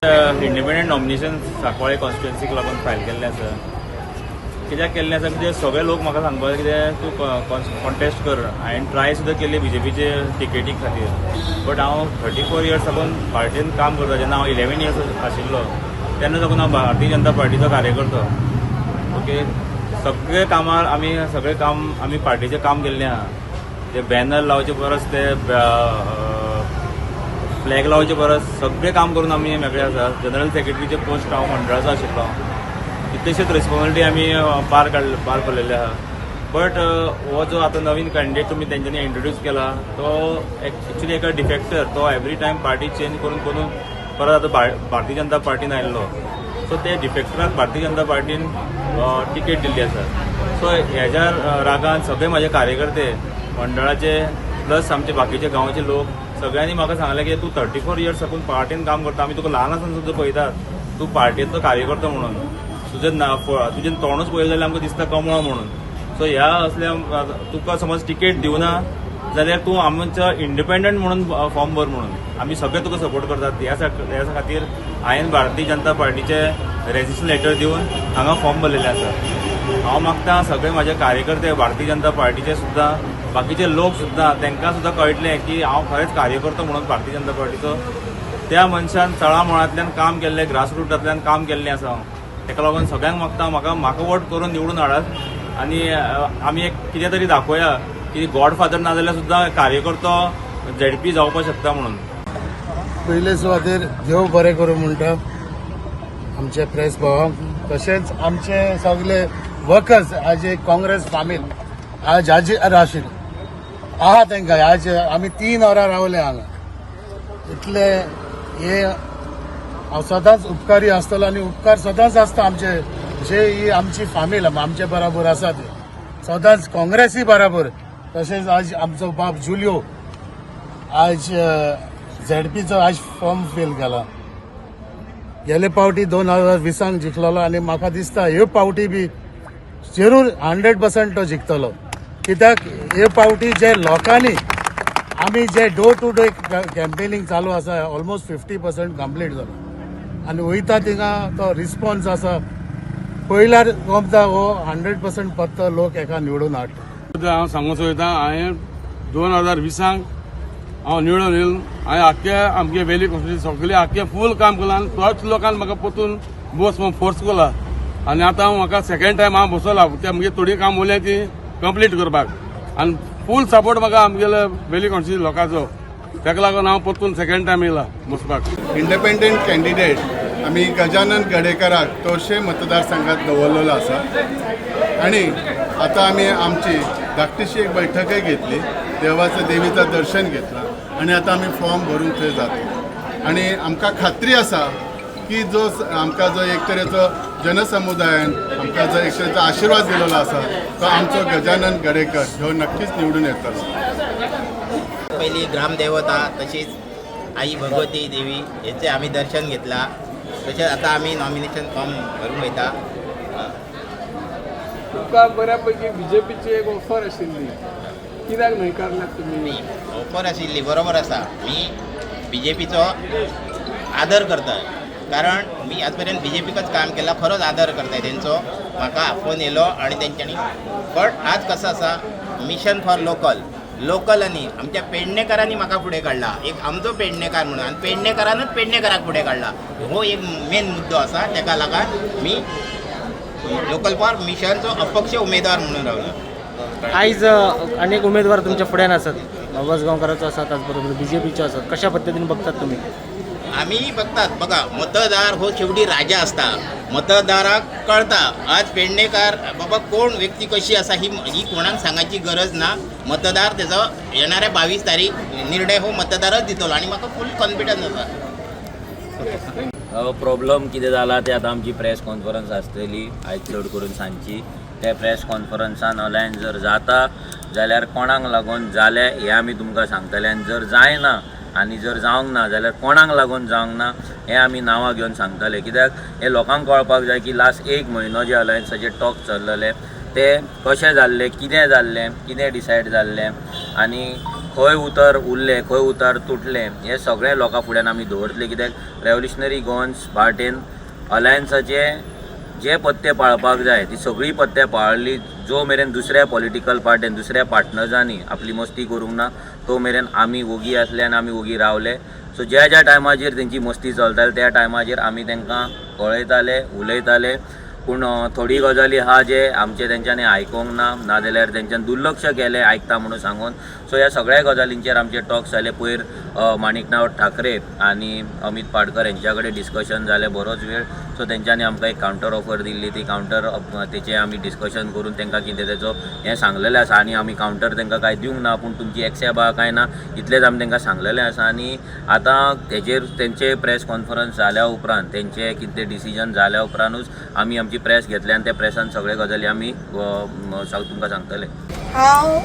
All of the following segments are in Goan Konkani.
इंडिपेंडंट नॉमिनेशन सांकवाळे कॉन्स्टिट्युएन्सीक लागून फायल केल्लें आसा. कित्याक केल्लें आसा म्हणजे सगळे लोक म्हाका सांगपाक कितें तूं कॉन्टेस्ट कर. हांवें ट्राय सुद्दां केली बीजेपीचे टिकेटी खातीर, बट हांव 34 इयर्स साकून पार्टीन काम करता. जेन्ना हांव 11 इयर्स आशिल्लो तेन्ना साकून हांव भारतीय जनता पार्टीचो कार्यकर्तो. ओके, सगळे कामार आमी सगळे काम आमी पार्टीचें काम केल्लें आहा. ते बॅनर लावचे परस, ते फ्लॅग लावचे परस सगळें काम करून आमी मेकळे आसा. जनरल सेक्रेटरीचे पोस्ट हांव मंडळाचो आशिल्लो. कितलेशेच रिस्पॉन्सिबिलिटी आमी पार काडले, पार पडलेले आहा. बट हो जो आतां नवीन कॅन्डिडेट तुमी तेंच्यांनी इंट्रोड्यूस केला तो एक्चुली एका डिफेक्टर. तो एवरी टायम पार्टी चेंज करून करून परत आतां भारतीय जनता पार्टीन आयिल्लो. सो ते डिफेक्टराक भारतीय जनता पार्टीन टिकेट दिल्ली आसा. सो हेज्या रागान सगळे म्हाजे कार्यकर्ते मंडळाचे प्लस आमचे बाकीचे गांवचे लोक सगळ्यांनी म्हाका सांगलें की तूं 34 इयर्स साकून पार्टीन काम करता, आमी तुका ल्हान आसतना सुद्दां पळयतात, तूं पार्टीचो कार्यकर्तो म्हणून. तुजें ना तुजें तोंडूच पळयलें जाल्यार आमकां दिसता कमळो म्हणून. सो ह्या असल्या तुका समज टिकेट दिवना जाल्यार तूं आमचो इंडिपेंडंट म्हणून फॉर्म भर म्हणून आमी सगळे तुका सपोर्ट करतात. ह्या खातीर हांवें भारतीय जनता पार्टीचे रेजिस्ट्रेशन लेटर दिवन हांगा फॉर्म भरलेले आसा. हांव मागता सगळे म्हाजे कार्यकर्ते भारतीय जनता पार्टीचे सुद्दां, बाकीचे लोक सुद्दां, तांकां सुद्दां कळटलें की हांव खरेंच कार्यकर्तो म्हणून भारतीय जनता पार्टीचो. त्या मनशान तळामुळांतल्यान काम केल्लें, ग्रासरुटांतल्यान काम केल्लें आसा हांव. ताका लागून सगळ्यांक मागता, म्हाका वोट करून निवडून हाडात आनी आमी एक कितें तरी दाखोवया की गॉडफादर ना जाल्यार सुद्दां कार्यकर्तो झेडपी जावपाक शकता म्हणून. पयले सुवातेर देव बरें करूं म्हणटा आमचे प्रेस भावांक, तशेंच आमचे सगळे वर्कर्स. आज एक काँग्रेस फामील आज हाजीर आशिल्ली आहा. तांकां आज आमी 3 वरां रावले हांगा. इतले हे हांव सदांच उपकारी आसतलो आनी उपकार सदांच आसता. आमचे जे ही आमची फामील आमचे बराबर आसा, ते सदांच काँग्रेसी बराबर. तशेंच आज आमचो बाब जुलियो आज झेडपीचो आज फॉर्म फील केला. गेले पावटी 2020 जिखलेलो आनी म्हाका दिसता ह्यो पावटी बी जरूर 100% तो जिखतलो, कित्याक हे पावटी जे लोकांनी आमी जे डोर टू डोर कॅम्पेनिंग चालू आसा, ऑलमोस्ट 50% कंप्लीट जालो आनी वयता थिंगा तो रिस्पॉन्स आसा पयल्यार गमता, हो 100% पत्तो लोक एका निवडून हाडटा. हांव सांगूंक सोदता, हांवें 2020 हांव निवडून येयलो. हांवें आख्खे आमगे वेली कॉन्स्टिट्युन्सी सगळे आख्खे फूल काम केलां आनी तोच लोकान म्हाका परतून बस म्हणून फोर्स केला आनी आतां म्हाका सेकंड टायम हांव बसोला ते आमगे थोडी काम उरल्या ती कंप्लीट करपाक आनी फूल सपोर्ट म्हाका आमगेले वेली कॉन्स्टिट्युन्सी लोकांचो. ताका लागून हांव परतून सेकंड टायम येयला बसपाक. इंडिपेंडंट कॅन्डिडेट आमी गजानन गडेकराक तोरशे मतदारसंघात दवरलेलो आसा आणि आता आमी आमची धाकटीशी एक बैठकय घेतली, देवाचं देवीचं दर्शन घेतलं आणि आता आमी फॉर्म भरून थंय जातो. आणि आमकां खात्री आसा की जो आमकां जो एक तरेचो जनसमुदायान आमकां जो एक तरेचो आशिर्वाद दिलेलो आसा, तो आमचो गजानन गडेकर ह्यो नक्कीच निवडून येतलो. पहिली ग्रामदेवता तशीच आई भगवती देवी हेचे आमी दर्शन घेतला. तशेंच आतां आमी नॉमिनेशन फॉर्म भरूंक वयता. तुका बऱ्यापैकी बीजेपीची एक ऑफर आशिल्ली, कित्याक न्हयकारल्यात तुमी? ऑफर आशिल्ली बरोबर आसा. मी बीजेपीचो आदर करता, कारण मी आजपर्यंत बीजेपीकच काम केलां. खरोच आदर करताय तेंचो. म्हाका फोन येयलो आनी तेंच्यांनी, बट आज कसो आसा, मिशन फॉर लोकल लोकल आनी आमच्या पेडणेकारांनी म्हाका फुडें काडला, एक आमचो पेडणेकार म्हणून, आनी पेडणेकारानच पेडणेकाराक फुडें काडला. हो एक मेन मुद्दो आसा. तेका लागून मी लोकल फॉर मिशनचो अपक्ष उमेदवार म्हणून रावला. आयज अनेक उमेदवार तुमच्या फुड्यान आसात. वसगांवकाराचो आसा, त्याचबरोबर बीजेपीचो आसात. कशा पद्दतीन बघतात तुम्ही? आमी बघतात, बघा, मतदार हो शेवटी राजा असता. मतदाराक कळता आज पेडणेकार बाबा कोण व्यक्ती कशी आसा ही ही कोणाक सांगायची गरज ना. मतदार तेजो येणाऱ्या 22 तारीख निर्णय हो मतदारच दितलो आनी म्हाका फूल कॉन्फिडन्स आसा. प्रॉब्लम कितें जाला ते आतां आमची प्रेस कॉन्फरन्स आसतली आयज, चड करून सांजची. त्या प्रेस कॉन्फरन्सान अलायन्स जर जाता जाल्यार कोणाक लागून जालें हें आमी तुमकां सांगतले आनी जर जायना आनी जर जावंक ना जाल्यार कोणाक लागून जावंक ना हें आमी नांवां घेवन सांगतले, कित्याक हें लोकांक कळपाक जाय की लास्ट एक म्हयनो जे अलायन्साचे टॉक चल्लेले ते कशें जाल्ले, कितें जाल्लें, कितें डिसायड जाल्लें आनी खंय खंय उतर उरलें, खंय उतर तुटलें हें सगळें लोकां फुड्यान आमी दवरतले. कित्याक रेवोल्युशनरी गोवन्स पार्टीन अलायन्साचे जे पत्ते पाळपाक जाय ती सगळीं पत्ते पाळ्ळी. जो मेरेन दुसऱ्या पॉलिटिकल पार्टीन, दुसऱ्या पार्टनर्सांनी आपली मस्ती करूंक ना तो मेरेन आमी वोगी आसले आनी आमी वोगी रावले. सो ज्या ज्या टायमाचेर तेंची मस्ती चलताली त्या टायमाचेर आमी तांकां कळयताले, उलयताले. पूण थोडी गजाली आहा जे आमचे तेंच्यांनी आयकोंक ना, नाजाल्यार तेंच्यान दुर्लक्ष केलें आयकता म्हणून सांगून. सो ह्या सगळ्या गजालींचेर आमचे टॉक्स जाले. पयर माणिकराव ठाकरे आनी अमीत पाटकर हेंच्या कडेन डिस्कशन जालें बरोच वेळ. सो तेंच्यांनी आमकां एक कावंटर ऑफर दिल्ली, ती कावंटर तेचें आमी डिस्कशन करून तांकां कितें तेचो हें सांगलेलें आसा. आनी आमी कावंटर तांकां कांय दिवंक ना, पूण तुमची एक्सेप्ट आहा काय ना इतलेंच आमी तांकां सांगलेलें आसा. आनी आतां तेजेर तेंचे प्रेस कॉन्फरन्स जाल्या उपरांत, तेंचे कितें डिसिजन जाल्या उपरांतूच आमी आमची प्रेस घेतले आनी त्या प्रेसान सगळे गजाली आमी तुमकां सांगतले. हांव,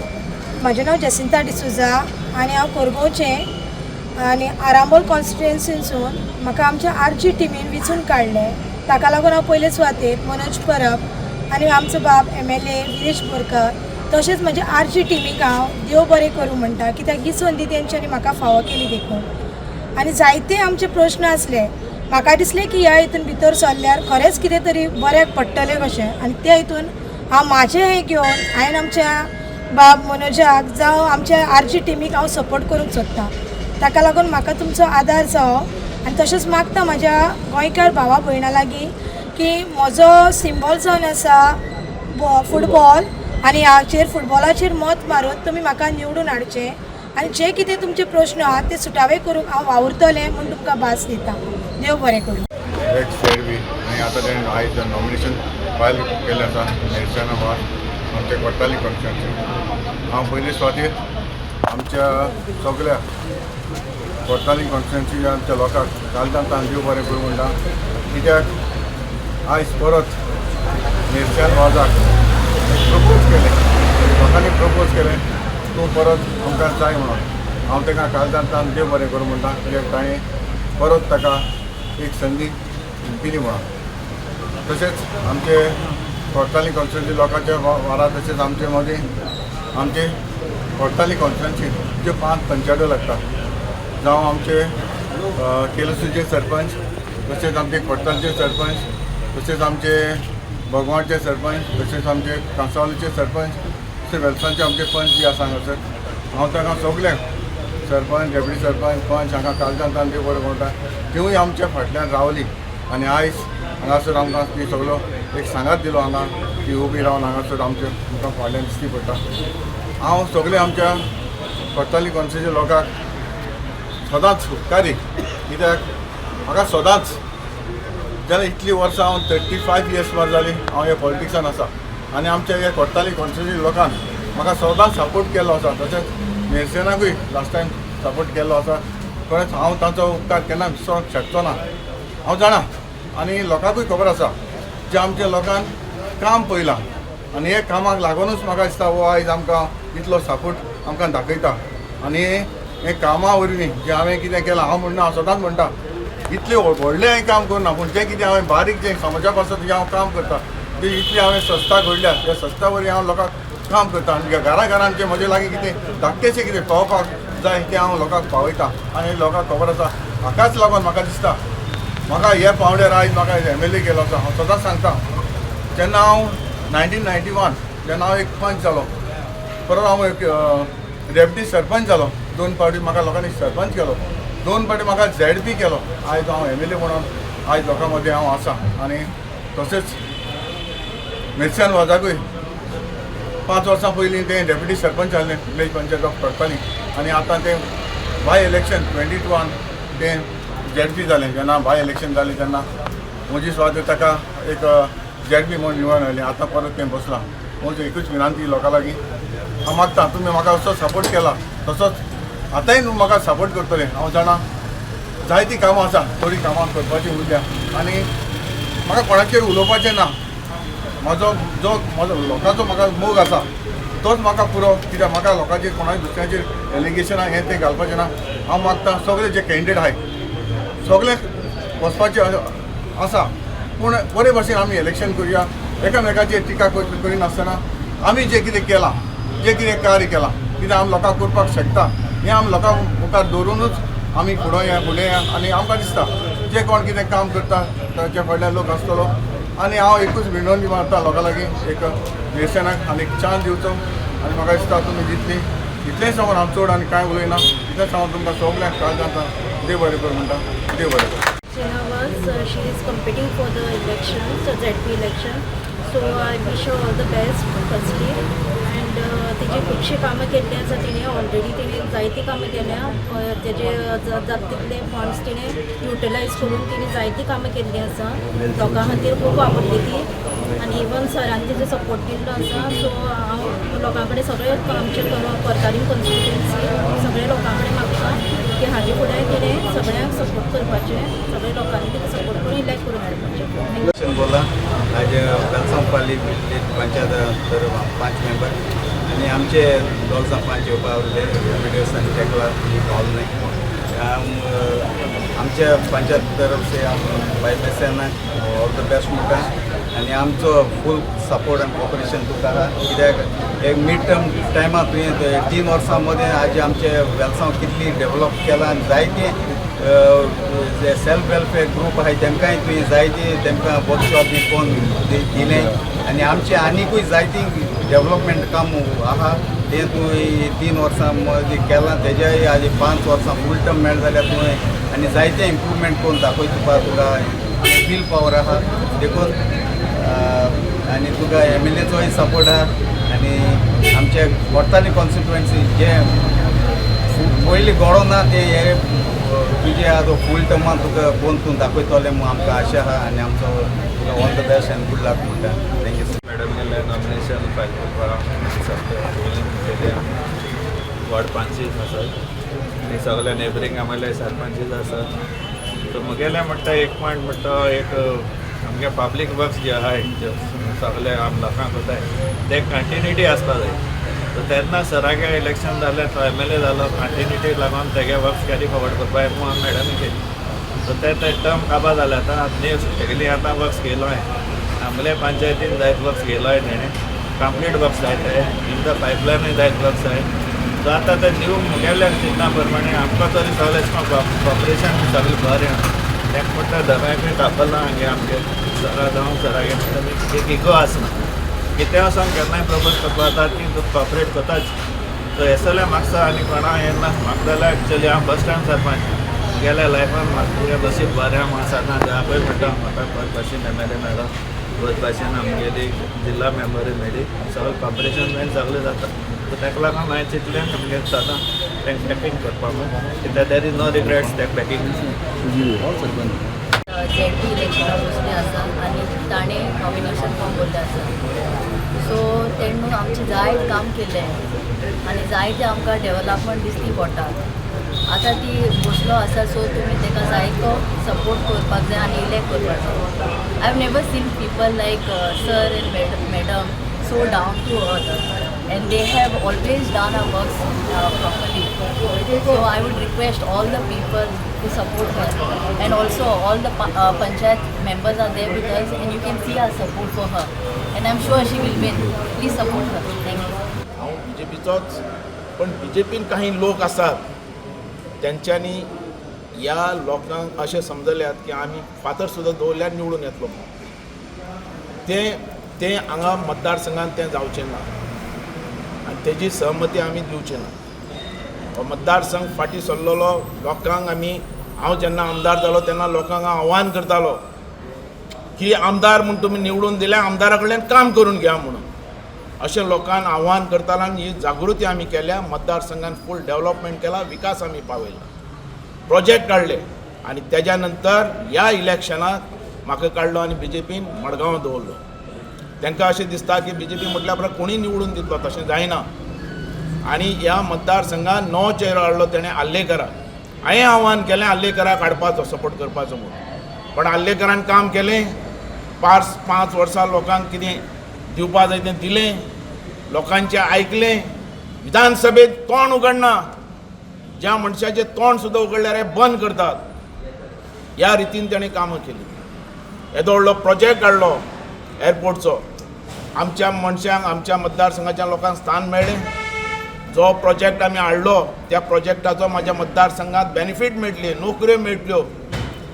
म्हजें नांव जसिंता डिसुजा आनी हांव कोरगांवचें आनी आरांबोल कॉन्स्टिट्युएन्सीसून म्हाका आमच्या आरजी टिमीन वेंचून काडलें. ताका लागून हांव पयले सुवातेर मनोज परब आनी आमचो बाब MLA Viresh Borkar तशेंच म्हज्या आरजी टिमीक हांव देव बरें करूं म्हणटा, कित्याक ही संदी तेंच्यांनी म्हाका फावो केली देखून. आनी जायते आमचे प्रस्न आसले, म्हाका दिसलें की ह्या हितून भितर सरल्यार खरेंच कितें तरी बऱ्याक पडटलें कशें. आनी त्या हितून हांव म्हाजें हें घेवन हांवें आमच्या बाब मनोजाक जावं आमच्या आरजी टिमीक हांव सपोर्ट करूंक सोदतां. ताका लागून म्हाका तुमचो आदार जावो आनी तशेंच मागता म्हाज्या गोंयकार भावा भयणां लागीं की म्हजो सिंबॉल जावन आसा फुटबॉल आनी हाचेर फुटबॉलाचेर मत मारून तुमी म्हाका निवडून हाडचें आनी जे कितें तुमचे प्रस्न आहा ते सुटावे करूंक हांव वावुरतलें म्हूण तुमकां भास दिता. देव बरें करूं. एक्स झेड बी आनी आतां तेणें आयज नॉमिनेशन फायल केल्लें आसा निरशेना वार आमच्या कोट्टाली कॉन्स्टिट्युएन्सी. हांव पयले सुवातेर आमच्या सगल्या कोट्टाली कॉन्स्टिट्युएन्सी आमच्या लोकांक कालच्यान तांकां देव बरें करूं म्हणटा, कित्याक आयज परत निरशेन वाजाक प्रपोज केलें, लोकांनी प्रपोज केलें तूं परत आमकां जाय म्हणून. हांव तांकां कालच्यान तांकां देव बरें करूं म्हणटा, कित्याक ताणें परत ताका एक संदी दिली म्हणून. तशेंच आमचे कोट्टाली कॉन्स्टिट्युएन्सी लोकांच्या वारा तशेंच आमचे मदीं आमचे कोट्टाली कॉन्स्टिट्युएन्सी ज्यो 5 पंचायत्यो लागता, जावं आमचे केलसूचे सरपंच, तशेंच आमचे कोट्टालचे सरपंच, तशेंच आमचे भगवानचे सरपंच, तशेंच आमचे कांसावलीचे सरपंच, तशेंच वेलसांचे आमचे पंच जे आसा हांगासर, हांव तांकां सगळ्यांक सरपंच, डेप्युटी सरपंच, पंच हांगा कालच्यान तांकां देव बरें म्हणटा. तिवूय आमच्या फाटल्यान रावली आनी आयज हांगासर आमकां ती सगळो एक सांगात दिलो हांगा ती उबी रावन हांगासर आमचे आमकां फाटल्यान दिसती पडटा. हांव सगळे आमच्या कोट्टाली कॉन्स्टिट्युएन्सी लोकांक सदांच उपकारी, कित्याक म्हाका सदांच जेन्ना इतलीं वर्सां हांव 35 इयर्स सुमार जाली हांव ह्या पॉलिटिक्सान आसा आनी आमच्या ह्या कोट्टाली कॉन्स्टिट्युएन्सी लोकान म्हाका सदांच सपोर्ट केल्लो आसा. तशेंच निरशेनाकूय लास्ट टायम सपोर्ट केल्लो आसा. खरेंच हांव तांचो उपकार केन्ना विसरोंक शकचो ना. हांव जाणा आनी लोकांकूय खबर आसा जे आमच्या लोकान काम पळयलां आनी हे कामाक लागूनच म्हाका दिसता हो आयज आमकां इतलो सपोर्ट आमकां दाखयता. आनी हे कामा वरवीं जें हांवें कितें केलां, हांव म्हणना, हांव सदांच म्हणटा इतलें व्हडलें हांवें काम करूं ना, पूण जें कितें हांवें बारीक जें समाजा पासत जें हांव काम करता, तें इतली हांवें संस्था घडल्या, त्या संस्था वरवीं हांव लोकांक काम करता आनी घरा घरान जें म्हजे लागीं कितें धाकटेशें कितें पावोवपाक जाय तें हांव लोकांक पावयता आनी लोकांक खबर आसा. हाकाच लागून म्हाका दिसता म्हाका हे पावंड्यार आयज म्हाका MLA केलो आसा. हांव सदांच सांगता, जेन्ना हांव 1991 जेन्ना हांव एक पंच जालो, परत हांव एक डेप्युटी सरपंच जालो, 2 फावटी म्हाका लोकांनी सरपंच केलो, 2 फावटी म्हाका ZP केलो, आयज हांव MLA म्हणून आयज लोकां मदीं हांव आसा. आनी तशेंच मिरसान वाजाकूय 5 वर्सां पयलीं तें डेप्युटी सरपंच जाल्लें विलेज पंचायत ऑफ कोट्टाली आनी आतां तें बाय इलेक्शन 22 तें ZP जालें. जेन्ना बाय इलेक्शन जालें तेन्ना म्हजी सुवातेर ताका एक ZP म्हणून निवडून आयलें. आतां परत तें बसलां. म्हजी एकूच विनंती लोकां लागीं हांव मागता, तुमी म्हाका असो सपोर्ट केला तसोच आतांय म्हाका सपोर्ट करतले. हांव जाणा जायतीं कामां आसा, थोडीं कामां करपाचीं उरल्या आनी म्हाका कोणाचेर उलोवपाचें ना. म्हजो जो म्हजो लोकांचो म्हाका मोग आसा तोच म्हाका पुरो, कित्याक म्हाका लोकांचेर कोणाय दुसऱ्यांचेर एलिगेशनां हें तें घालपाचें ना. हांव मागता सगळे जे कॅन्डिडेट आहाय सगळे वचपाचे आसा, पूण बरे भशेन आमी इलेक्शन करुया, एकामेकाचेर टिका करिनासतना आमी जें कितें केलां, जें कितें कार्य केलां, कितें आमी लोकांक करपाक शकता हें आमी लोकां मुखार दवरुनूच आमी फुडो या फुडें या. आनी आमकां दिसता जे कोण कितें काम करता ताच्या फाटल्यान लोक आसतलो. आनी हांव एकूच विनवणी मारता लोकां लागीं, एक निरशनाक आनी एक चान्स दिवचो आनी म्हाका दिसता तुमी दितली. इतलें सांगून हांव चड आनी कांय उलयना. इतलें सांगून तुमकां सगल्यांक काल जाता देव बरें कर म्हणटा. देव बरें कर. Vaz, she is competing for the elections, ZP election. So I wish her all the best firstly. And तेजी खुबशीं कामां केल्लीं आसा तिणें ऑलरेडी, तिणें जायतीं कामां केल्या. तेजे जाता तितले फंड्स तिणें युटिलायज करून तिणें जायतीं कामां केल्लीं आसा. लोकां खातीर खूब वावुरली ती आनी इवन सरान तिजो सपोर्ट दिल्लो आसा. सो हांव लोकां कडेन सगळे आमचे करतालीम कॉन्स्टिट्युएन्सी सगळे लोकां कडेन मागता की हाजे फुडें तिणें सगळ्यांक सपोर्ट करपाचें, सगळे लोकांनी तिका सपोर्ट करून इलेक्ट करून हाडपाचें. Thank you. बोला आज वेलसांवपाली पंचायत तर 5 मेंबर आनी आमचे दोग सरपंच येवपा उरले विडियोस आनी टेकला कॉल न्ही. आमच्या पंचायत तरफ से बाय बेसेनाक ऑल the best म्हणटा आनी आमचो फूल सपोर्ट आनी कॉपरेशन तुका आहा. कित्याक एक मिड टर्म टायमार तुवें 3 वर्सां मदें आज आमचे वेलसांव कितली डेवलप केलां आनी जायते जे सेल्फ वेलफेअर ग्रूप आहाय तेमकांय तुवें जायती तेमकां वर्कशॉप बी करून दिलें आनी आमचे आनिकूय जायती डेवलपमेंट काम आहा तें तुवें 3 वर्सां मदीं केलां. तेज्याय आज 5 वर्सां फूल टर्म मेळ्ळें जाल्यार तुवें आनी जायते इम्प्रूवमेंट करून दाखयता तुका, तुका will power आहा देखून आनी तुका एमएलएचोय सपोर्ट आहा. आनी आमचे कोर्ताली कॉन्स्टिट्युएन्सी जे पयलीं घडो ना ते हे तुजे आतां फूल टर्मान तुका कोण तूं दाखयतलें म्हूण आमकां आशा आहा आनी आमचो तुका all the best and good luck म्हणटा. Thank you sir. मॅडमीले nomination file करपाक सगळे वॉर्ड पंचीस आसात आनी सगळे नेबरींग आमले सरपंचीस आसात. सो म्हगेलें म्हणटा एक पॉयंट म्हणटा एक आमगे पब्लीक वर्क्स जे आहाय सगळे आम लोकांक कोताय ते कंटिन्युटी आसपा जाय. सो तेन्ना सरागे इलेक्शन जालें, तो एमएलए जालो, कंटिन्युटी लागून तेगे वर्क्स कॅरी फॉवर्ड करपाक म्हणून आमी मॅडमी केली. सो ते ते टर्म काबार जाले आतां न्यू तेगेली आतां वर्क्स घेयलो हांवें आमले पंचायतीन जायत वर्क्स घेयलो हांवें, तेणें कंप्लीट वर्क्स जाय ते इन the पायपलायनूय जायत वर्क्स आहाय. सो आतां ते न्यू मुगेल्या चिंतना प्रमाणे आमकां तरी सगळें कॉपरेशन सगळें बरें आहा. तेका म्हणटा दबायकूय तापला हांगे आमगे सरा जावं सरागे म्हणटा एक इगो आसना, कितें वचोन केन्नाय प्रपोज करपा जाता ती तूं कॉपरेट करताच. सो हें सगळें म्हाका आनी कोणा हें ना. म्हाका जाल्यार एक्चुअली हांव फर्स्ट टायम सरपंच गेल्या लायफान म्हाका बसीक बरें म्हाका सदां देवाकूय म्हणटा म्हाका बरे भाशेन एमएलए मेळ्ळो, बरे भाशेन आमगेली जिल्ला मेंबरूय मेळ्ळी, सगळें कॉपरेशन बीन सगळें जाता. सो ताका लागून हांवें चिंतलें आमगें सदां तांकां बॅकींग करपा म्हूण, कित्याक there is no regrets ताका बॅकींग. झेडपी इलेक्शनाक बसले आसा आनी ताणें नॉमिनेशन फॉर्म भरले आसा. सो तेणें न्हू आमचें जायत काम केलें आनी जायतें आमकां डेवलपमेंट दिसती पडटा. आतां ती बसलो आसा सो तुमी ताका जायतो सपोर्ट करपाक जाय आनी इलेक्ट करपाक जाय. I have never seen people like sir and madam so down to earth and they have always done our works properly. So I would request all the people to support her, and also all the panchayat members are there with us and you can see our support for her, and I'm sure she will win. Please support her. Thank you. हांव बीजेपीचोच, पण बीजेपीन काही लोक आसात तेंच्यांनी ह्या लोकांक अशें समजल्यात की आमी फातर सुद्दां दवरल्यार निवडून येतलो. तें तें हांगा मतदारसंघान तें जावचें ना आनी तेजी सहमती आमी दिवची ना. हो मतदारसंघ फाटीं सरलेलो लोकांक आमी, हांव जेन्ना आमदार जालो तेन्ना लोकांक हांव आव्हान करतालो की आमदार म्हूण तुमी निवडून दिल्या, आमदारा कडल्यान काम करून घ्या म्हणून अशें लोकांक आव्हान करतालो आनी ही जागृती आमी केल्या. मतदारसंघान फूल डेवलपमेंट केला, विकास आमी पावयला, प्रोजेक्ट काडले आनी तेज्या नंतर ह्या इलेक्शनाक म्हाका काडलो आनी बीजेपीन मडगांव दवरलो. तांकां अशें दिसता की बीजेपी म्हटल्या उपरांत कोणूय निवडून दितलो, तशें जायना. आनी ह्या मतदारसंघान नवो चेहरो हाडलो तेणें आर्लेकराक. हांवें आव्हान केलें आर्लेकराक हाडपाचो, सपोर्ट करपाचो म्हणून, पण आर्लेकरान काम केलें. 5 वर्सां लोकांक कितें दिवपा जाय तें दिलें, लोकांचें आयकलें. विधानसभेत तोंड उगडना, ज्या मनशाचें तोंड सुद्दां उगडल्यार हे बंद करतात. ह्या रितीन तेणें कामां केली. येदो व्हडलो प्रोजेक्ट काडलो एअरपोर्टचो, आमच्या मनशांक, आमच्या मतदारसंघाच्या लोकांक स्थान मेळ्ळें. जो प्रोजेक्ट आमी हाडलो त्या प्रोजेक्टाचो म्हाज्या मतदारसंघात बेनिफीट मेळटली, नोकऱ्यो मेळटल्यो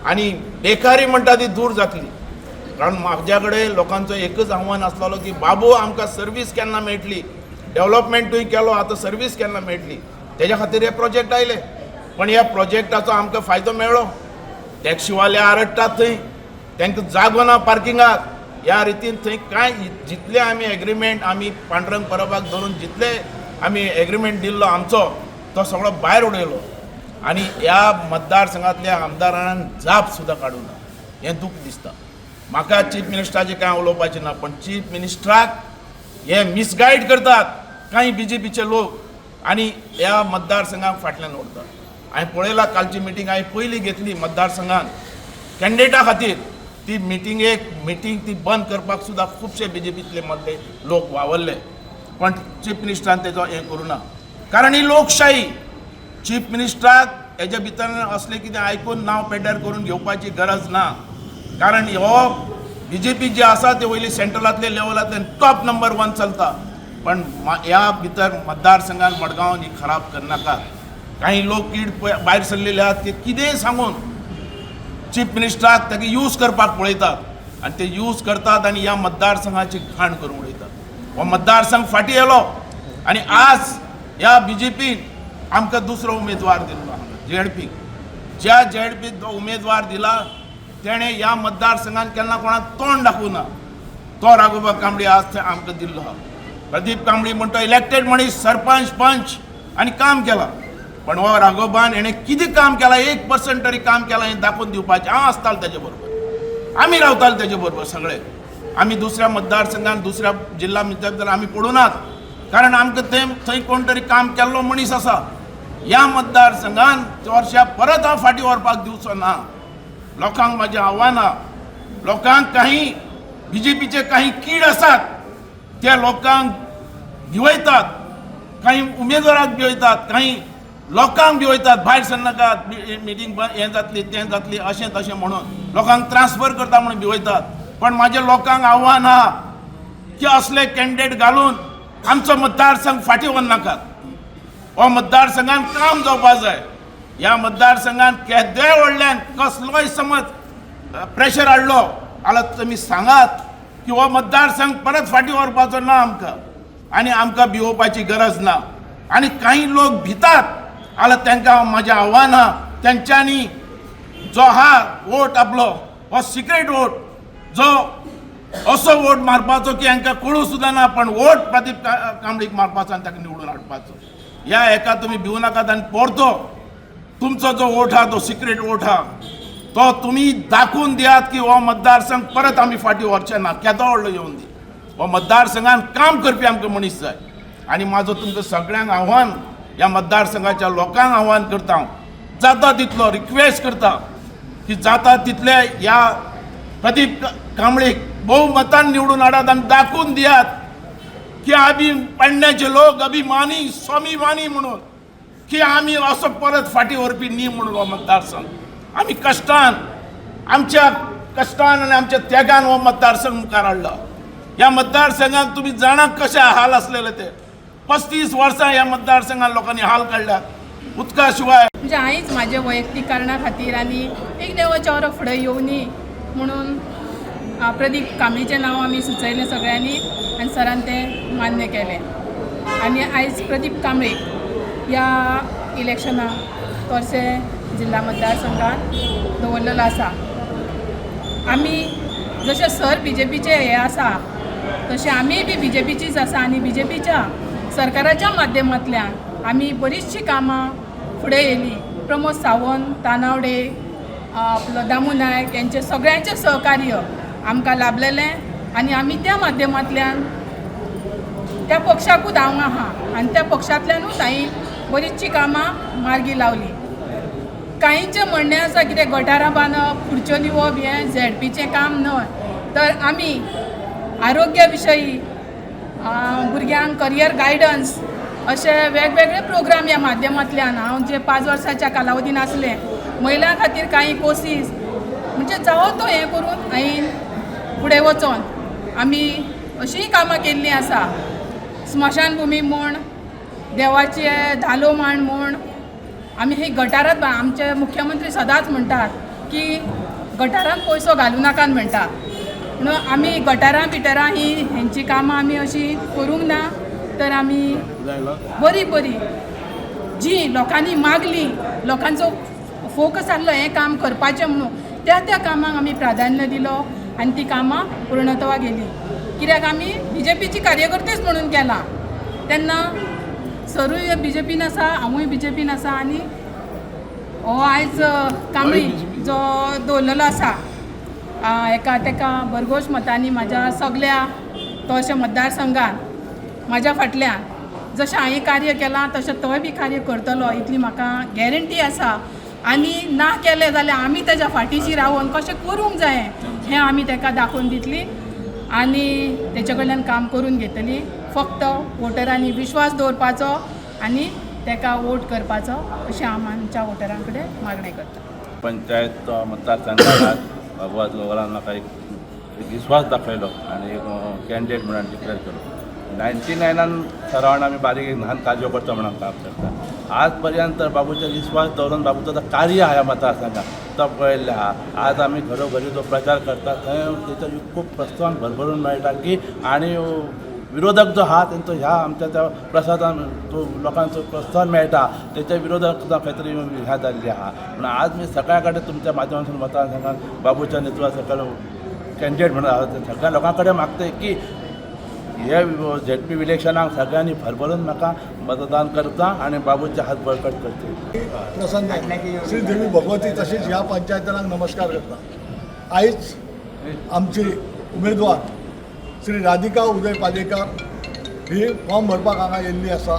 आनी बेकारी म्हणटा ती दूर जातली. कारण म्हाज्या कडेन लोकांचो एकच आव्हान आसलेलो की बाबू आमकां सर्वीस केन्ना मेळटली, डेवलपमेंटूय केलो, आतां सर्वीस केन्ना मेळटली, तेज्या खातीर हे प्रोजेक्ट आयले. पण ह्या प्रोजेक्टाचो आमकां फायदो मेळ्ळो. टॅक्सीवाले आरडटात थंय, तांकां जागो ना पार्किंगाक. ह्या रितीन थंय कांय जितले आमी एग्रीमेंट आमी पांडुरंग परबाक धरून जितले आमी एग्रीमेंट दिल्लो आमचो तो सगळो भायर उडयलो आनी ह्या मतदारसंघातल्या आमदारान जाप सुद्दां काडूं ना. हें दूख दिसता म्हाका. चीफ मिनिस्टराचें कांय उलोवपाचें ना, पण चीफ मिनिस्टराक हे मिसगायड करतात कांय बीजेपीचे लोक आनी ह्या मतदारसंघाक फाटल्यान व्हरतात. हांवें पळयला कालची मिटींग हांवें पयली घेतली मतदारसंघान कॅन्डिडेटा खातीर. ती मिटिंगेक मिटींग ती बंद करपाक सुद्दां खुबशे बीजेपींतले मदले लोक वावरले, पण चीफ मिनिस्टरान तेजो हें करूं ना, कारण ही लोकशाही. चीफ मिनिस्टराक हेज्या भितर असलें कितें आयकून नांव पेड्ड्यार करून घेवपाची गरज ना, कारण हो बीजेपी जी आसा ते वयली सेंट्रलांतले लेवलांतल्यान टॉप नंबर 1 चलता. पण ह्या भितर मतदारसंघान मडगांवान ही खराब करनाकात. काही लोक कीड भायर सरलेले आहात ते कितेंय सांगून चीफ मिनिस्टराक ताका यूज करपाक पळयतात आनी ते यूज करतात आनी ह्या मतदारसंघाची घाण करून उडयतात. हो मतदारसंघ फाटीं येयलो आनी आज ह्या बीजेपीन आमकां दुसरो उमेदवार दिल्लो हांगा झेडपीक. ज्या झेडपीक जो उमेदवार दिला तेणें ह्या मतदारसंघान केन्ना कोणाक तोंड दाखोवना, तो राघोबा कांबळी आज थंय आमकां दिल्लो आहा. प्रदीप कांबळी म्हणटा इलेक्टेड मनीस, सरपंच पंच आनी काम केलां, पण हो राघोबान हेणें कितें काम केलां, 1% तरी काम केलां हें दाखोवन दिवपाचें. हांव आसतालो तेजे बरोबर, आमी रावताले तेजे बरोबर सगळे. आमी दुसऱ्या मतदारसंघान दुसऱ्या जिल्हा मित्र आमी पडूं नात, कारण आमकां थंय थंय कोण तरी काम केल्लो मनीस आसा. ह्या मतदारसंघान वर्षा परत हांव फाटीं व्हरपाक दिवचो ना. लोकांक म्हाजें आव्हान आहा, लोकांक काही बीजेपीचे काही कीड आसात त्या लोकांक भिवयतात, काही उमेदवाराक भिवयतात, काही लोकांक भिवयतात, भायर सरनाकात, मिटींग हें जातली तें जातली अशें तशें म्हणून लोकांक ट्रान्सफर करता म्हणून भिवयतात. पण म्हाजें लोकांक आव्हान आहा की असले कॅन्डिडेट घालून आमचो मतदारसंघ फाटीं व्हरनाकात. हो मतदारसंघान काम जावपा जाय. ह्या मतदारसंघान केदेय व्हडल्यान कसलोय समज प्रेशर हाडलो जाल्यार तुमी सांगात की हो मतदारसंघ परत फाटीं व्हरपाचो ना आमकां आनी आमकां भिवोवपाची गरज ना. आनी कांय लोक भितात जाल्यार तांकां हांव म्हाजें आव्हान आहा, तेंच्यांनी जो आहा वोट आपलो हो सिक्रेट वोट, जो असो वोट मारपाचो की हांकां कळूं सुद्दां ना, पण वोट प्रदीप कांबळीक मारपाचो आनी ताका निवडून हाडपाचो. ह्या हेका तुमी भिवू नाकात आनी परतो तुमचो जो वोट आहा तो सिक्रेट वोट आहा तो तुमी दाखोवन दियात की हो मतदारसंघ परत आमी फाटीं व्हरचे ना, केदो व्हडलो येवन दी. हो मतदारसंघान काम करपी आमकां मनीस जाय. आनी म्हाजो तुमकां सगळ्यांक आव्हान, ह्या मतदारसंघाच्या लोकांक आव्हान करता हांव, जाता तितलो रिक्वेस्ट करता की जाता तितले ह्या प्रदीप कांबळीक बहुमतान निवडून हाडात आनी दाखोवन दियात की आमी पेडण्याचे लोक अभिमानी स्वाभिमानी म्हणून, की आमी असो परत फाटीं व्हरपी न्ही म्हणून हो मतदारसंघ आमी कश्टान, आमच्या कश्टान आनी आमच्या त्यागान हो मतदारसंघ मुखार हाडला. ह्या मतदारसंघाक तुमी जाणा कशे हाल आसलेले ते, 35 वर्सां ह्या मतदारसंघान लोकांनी हाल काडल्यात उदका शिवाय. म्हणजे हांवेंच म्हाज्या वैयक्तीक कारणा खातीर आनी एक नवो चेरो फुडें येवनी म्हणून प्रदीप कांबळीचें नांव आमी सुचयलें सगळ्यांनी आनी सरान तें मान्य केलें. आनी आयज प्रदीप कांबळी ह्या इलेक्शनाक तोरसे जिल्हा मतदारसंघात दवरलेलो आसा. आमी जशें सर बीजेपीचे हे आसा तशें आमीय बी बीजेपीचीच आसा आनी बीजेपीच्या सरकाराच्या माध्यमांतल्यान आमी बरीचशीं कामां फुडें येयलीं. प्रमोद सावंत, तानावडे, आपलो दामू नायक यांचे सगळ्यांचें सहकार्य आमकां लाभलेलें आनी आमी त्या माध्यमांतल्यान त्या पक्षाकूच हांव आहा आनी त्या पक्षांतल्यानूच हांवें बरीचशीं कामां मार्गी लावली. कांयचें म्हणणें आसा कितें गटारां बांदप, खुर्च्यो दिवप हें झेडपीचें काम न्हय, तर आमी आरोग्य विशयी, भुरग्यांक करियर गायडन्स अशे वेगवेगळे प्रोग्राम ह्या माध्यमांतल्यान हांव जे 5 वर्साच्या कालावधीन आसलें, महिलां खातीर कांय कोर्सीस म्हणजे जावो तो हें करून हांवें फुडें वचोन आमी अशींय कामां केल्लीं आसा. स्मशानभुमी म्हूण देवाचे धालो मांड म्हूण आमी ही गटारात, आमचे मुख्यमंत्री सदांच म्हणटात की गटारान पयसो घालूं नाकात म्हणटा, म्हणून आमी गटारां बिटरां ही हेंची कामां आमी अशी करूंक ना, तर आमी बरी बरी जी लोकांनी मागली, लोकांचो फोकस आसलो हें काम करपाचें म्हणून, त्या त्या कामांक आमी प्राधान्य दिलो आनी ती कामां पूर्णत्वा गेली. कित्याक आमी बीजेपीची कार्यकर्तेच म्हणून केलां, तेन्ना सरूय बीजेपीन आसा, हांवूय बीजेपीन आसा आनी हो आयज कांबळी जो दवरलेलो आसा एका तेका भरघोस मतांनी म्हाज्या सगल्या तोरशे मतदारसंघान म्हाज्या फाटल्यान जशें हांवें कार्य केलां तशें तोय बी कार्य करतलो इतली म्हाका गॅरंटी आसा. आनी ना केलें जाल्यार आमी तेज्या फाटीशी रावन कशें करूंक जाय हें आमी तेका दाखोवन दितली आनी तेच्या कडल्यान काम करून घेतली. फक्त वोटरांनी विश्वास दवरपाचो आनी तेका वोट करपाचो अशें हांव आमच्या वोटरां कडेन मागणें करता. पंचायत मतदारसंघात भगवत गोवरान म्हाका एक विश्वास दाखयलो आनी एक कॅन्डिडेट म्हणून डिक्लेअर केलो. 99 सरावान आमी बारीक एक ल्हान कार्य करता म्हणून काम करता. आज पर्यंत बाबूचो विश्वास दवरून बाबूचो जो कार्य आहा मतदारसंघात तो पळयल्लें आहा. आज आमी घरोघरी जो प्रचार करता थंय तेचो खूब प्रोत्साहन भरभरून मेळटा की आनी विरोधक जो आहा तेंचो ह्या आमच्या त्या प्रसादान जो लोकांचो प्रोत्साहन मेळटा तेच्या विरोधक सुद्दां खंय तरी ह्या जाल्ली आहा. पूण आज मी सगळ्या कडेन तुमच्या माध्यमांतून मतदारसंघात बाबूच्या नेतृत्वा सकयल कॅन्डिडेट म्हणून आहा सगळ्या लोकां कडेन मागता की हे झेडपी इलेक्शनाक सगळ्यांनी भरभरून म्हाका मतदान करता आनी बाबूचे हात बळकट करचे. प्रसन्न श्री देवी भगवती तशीच ह्या पंचायतांक नमस्कार करता. आयज आमची उमेदवार श्री राधिका उदय पालयेकर ही फॉर्म भरपाक हांगा येयल्ली आसा.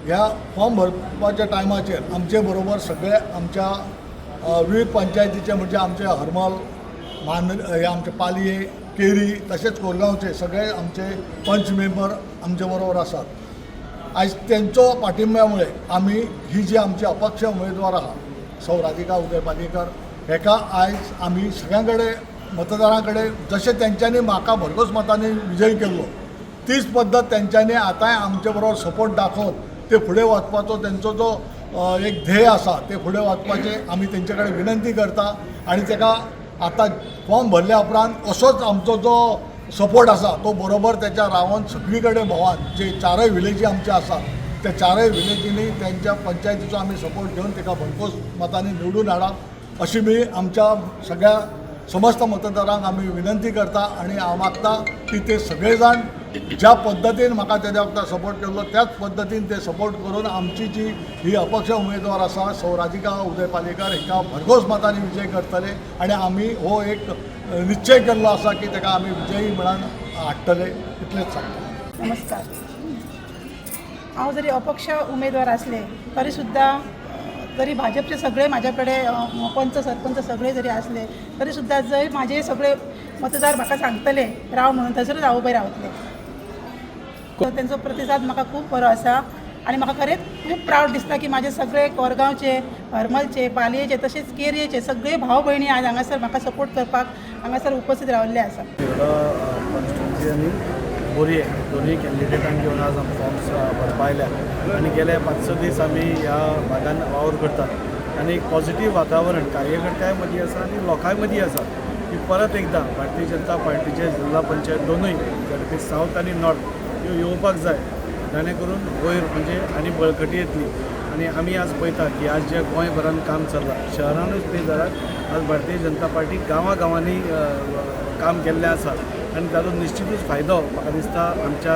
ह्या फॉर्म भरपाच्या टायमाचेर आमचे बरोबर सगळे आमच्या विविध पंचायतीचे म्हणजे आमचे हरमल, मान, हे आमचे पालये, केरी तशेंच कोरगांवचे सगळे आमचे पंच मेंबर आमचे बरोबर आसात. आयज तेंचो पाठिंब्यामुळे आमी ही जी आमची अपक्ष उमेदवार आहा सौ राधिका उदय पालयेकर हेका आयज आमी सगळ्यां कडेन मतदारां कडेन जशें तेंच्यांनी म्हाका भरघोस मतांनी विजयी केल्लो तीच पद्दत तेंच्यांनी आतांय आमचे बरोबर सपोर्ट दाखोवन ते फुडें वचपाचो तेंचो जो एक ध्येय आसा ते फुडें वचपाचें आमी तेंचे कडेन विनंती करता. आनी तेका आतां फॉर्म भरल्या उपरांत असोच आमचो जो सपोर्ट आसा तो बरोबर तेच्या रावन सगळी कडेन भोंवान जे चारय विलेजी आमचे आसात त्या चारय विलेजींनी तेंच्या पंचायतीचो आमी सपोर्ट घेवन तेका भरघोस मतांनी निवडून हाडप अशी मी आमच्या सगळ्या समस्त मतदारांक आमी विनंती करता. आनी हांव मागता की ते सगळे जाण ज्या पद्दतीन म्हाका तेज्या वखदार सपोर्ट केल्लो त्याच पद्दतीन ते सपोर्ट करून आमची जी ही अपक्ष उमेदवार आसा सौ राधिका उदय पालयेकर हिका भरघोस मतांनी विजय करतले आनी आमी हो एक निश्चय केल्लो आसा की ताका आमी विजयी म्हणून हाडटले इतलेंच सांगता. नमस्कार. हांव जरी अपक्ष उमेदवार आसले तरी सुद्दां तरी भाजपचे सगळे म्हाज्या कडेन पंच सरपंच सगळे जरी आसले तरी सुद्दां जर म्हाजे सगळे मतदार म्हाका सांगतले राव म्हणून थंयसरूच हांव उबें रावतलें. तेंचो प्रतिसाद म्हाका खूब बरो आसा आनी म्हाका खरेंच खूब प्रावड दिसता की म्हाजे सगळे कोरगांवचे, हरमलचे, पालयेचे तशेंच केरयेचे सगळे भाव भयणी आज हांगासर म्हाका सपोर्ट करपाक हांगासर उपस्थित रावल्ले आसा. कॉन्स्टिट्युन्सी आनी बोरये दोनूय कॅन्डिडेटांक घेवन आज आमी फॉर्म्स भरपा आयल्या आनी गेले 5-6 दीस आमी ह्या भागान वावर करतात आनी एक पॉझिटीव वातावरण कार्यकर्त्यां मदीं आसा आनी लोकां मदीं आसा की परत एकदां भारतीय जनता पार्टीचे जिल्हा पंचायत दोनूय झेडपी सावथ आनी नॉर्थ ह्यो येवपाक जाय, जाणे करून वयर म्हणजे आनी बळकटी येतली. आनी आमी आज पळयता की आज जें गोंयभरान काम चल्लां, शहरानूच न्ही जाल्यार आज भारतीय जनता पार्टी गांवां गांवांनी काम केल्लें आसा आनी ताचो निश्चितूच फायदो म्हाका दिसता आमच्या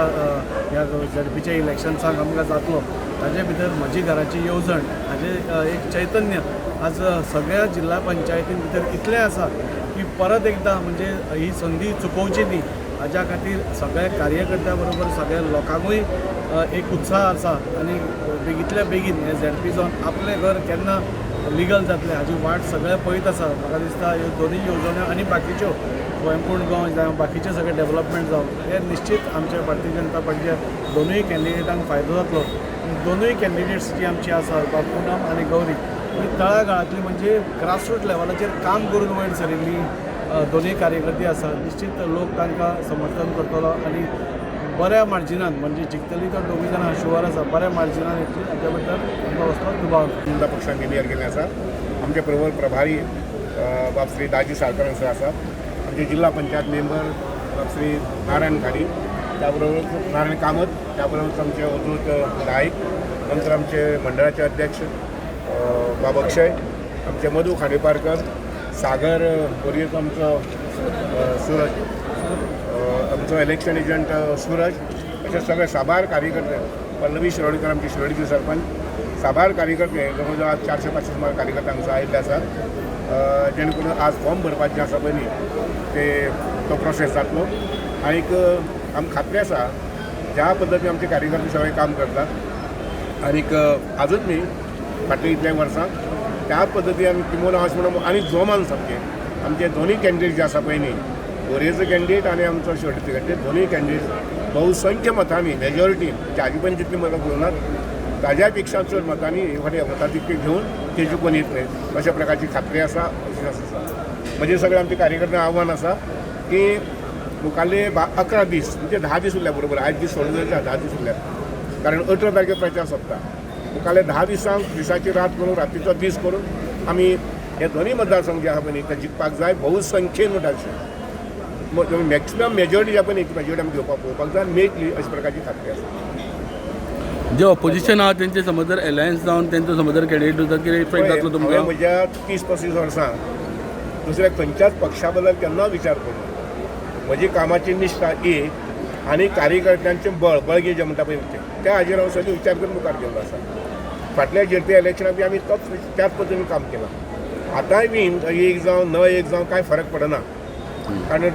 ह्या झेडपीच्या इलेक्शन्साक आमकां जातलो. ताजे भितर म्हजी घराची येवजण हाजें एक चैतन्य आज सगळ्या जिल्हा पंचायतीन भितर इतलें आसा की परत एकदां म्हणजे ही संदी चुकोवची न्ही हाज्या खातीर सगळ्या कार्यकर्त्या बरोबर सगळ्या लोकांकूय एक उत्साह आसा आनी बेगींतल्या बेगीन हें झेडपी जावन आपलें घर केन्ना लिगल जातलें हाजी वाट सगळे पळयत आसा. म्हाका दिसता ह्यो दोनूय येवजण्यो आनी बाकीच्यो गोंयपूर्ण गोंय जावं बाकीचे सगळे डेवलपमेंट जावं हे निश्चित आमच्या भारतीय जनता पार्टीच्या दोनूय कॅन्डिडेटांक फायदो जातलो. दोनूय कॅन्डिडेट्स जी आमची आसा बापूनम आनी गौरी ही तळागाळांतली म्हणजे ग्रासरूट लेवलाचेर काम करून वयर सरिल्ली दोनूय कार्यकर्ते आसा. निश्चित लोक तांकां समर्थन करतलो आनी बऱ्या मार्जिनान, म्हणजे जिखतली तर दोगूय जाणां शुवर आसा, बऱ्या मार्जिनान येतली हाच्या बद्दल आमकां कसलोच दुबाव ना. जनता पक्षान डिक्लेअर केल्लें आसा. आमचे प्रबळ प्रभारी बाब श्री दाजी साळकर सर आसा, आमचे जिल्हा पंचायत मेंबर बाब श्री नारायण घाडी, त्याबरोबर नारायण कामत, त्याबरोबर आमचे अवधूत नाईक, नंतर आमचे मंडळाचे अध्यक्ष बाब अक्षय, आमचे मधू खांडेपारकर, सागर बोरयेचो आमचो सूरज, आमचो इलेक्शन एजंट सूरज, अशे सगळे साबार कार्यकर्ते, पल्लवी शिरोडकर आमची शिरोडीचे सरपंच, साबार कार्यकर्ते जवळ जवळ आज 400-500 सुमार कार्यकर्ते हांगसर आयिल्ले आसात, जेणे करून आज फॉर्म भरपाचे जे आसा पळय न्ही ते तो प्रोसेस जातलो. आनीक आमकां खात्री आसा ज्या पद्दतीन आमचे कार्यकर्ते सगळे काम करतात आनीक आजूच न्ही फाटल्या इतल्या वर्सां त्याच पद्दतीन आमी किंबहुना अशें म्हणून आनी जोमान सामकें आमचे दोनूय कॅन्डिडेट जे आसा पळय न्ही, बोरयेचो कॅन्डिडेट आनी आमचो शिरोडचो कॅन्डिडेट, दोनूय कॅन्डिडेट बहुसंख्य मतांनी मेजॉरिटी म्हणजे आजी पर्यंत जितली मतां घेवनात ताज्या पेक्षा चड मतांनी हे फावटी मतां तितकी घेवन ते जिखून येतले अशा प्रकारची खात्री आसा, विश्वास आसा. म्हणजे सगळे आमचे कार्यकर्त्यांक आव्हान आसा की मुखाल्ले 11 दीस म्हणजे 10 दीस उरल्या बरोबर, आयज दीस सोडून 10 दीस उरल्या, कारण 18 तारखेर प्रचार सोंपता. मुखाल्ले 10 दिसांक दिसाची रात करून रातीचो दीस करून आमी हे दोनूय मतदारसंघ जे आहा पळय न्ही ते जिखपाक जाय बहुसंख्येन म्हणटा अशें मॅक्सिमम मेजॉरिटी जे आहा पळय न्ही मेजॉरिटी आमी घेवपाक पळोवपाक जाय, मेळटली अशा प्रकारची खात्री आसा. जे ऑपोजिशन आहा तेंचे समज जर एलायन्स जावन तेंचो समज जर कॅन्डिडेट उरता कितें इफेक्ट जातलो तुमकां? म्हज्या 30-35 वर्सां दुसऱ्या खंयच्याच पक्षा बद्दल केन्ना विचार करूं. म्हजी कामाची निश्ठा एक आनी कार्यकर्त्यांचें बळ बळगें जें म्हणटा पळय तें त्या हाजेर हांव सगळें विचार करून मुखार गेल्लो आसा. फाटल्या झेडपी इलेक्शनाक बी आमी तोच त्याच पद्दतीन काम केलां. आतांय बी एक जावं न एक जावं कांय फरक पडना, कारण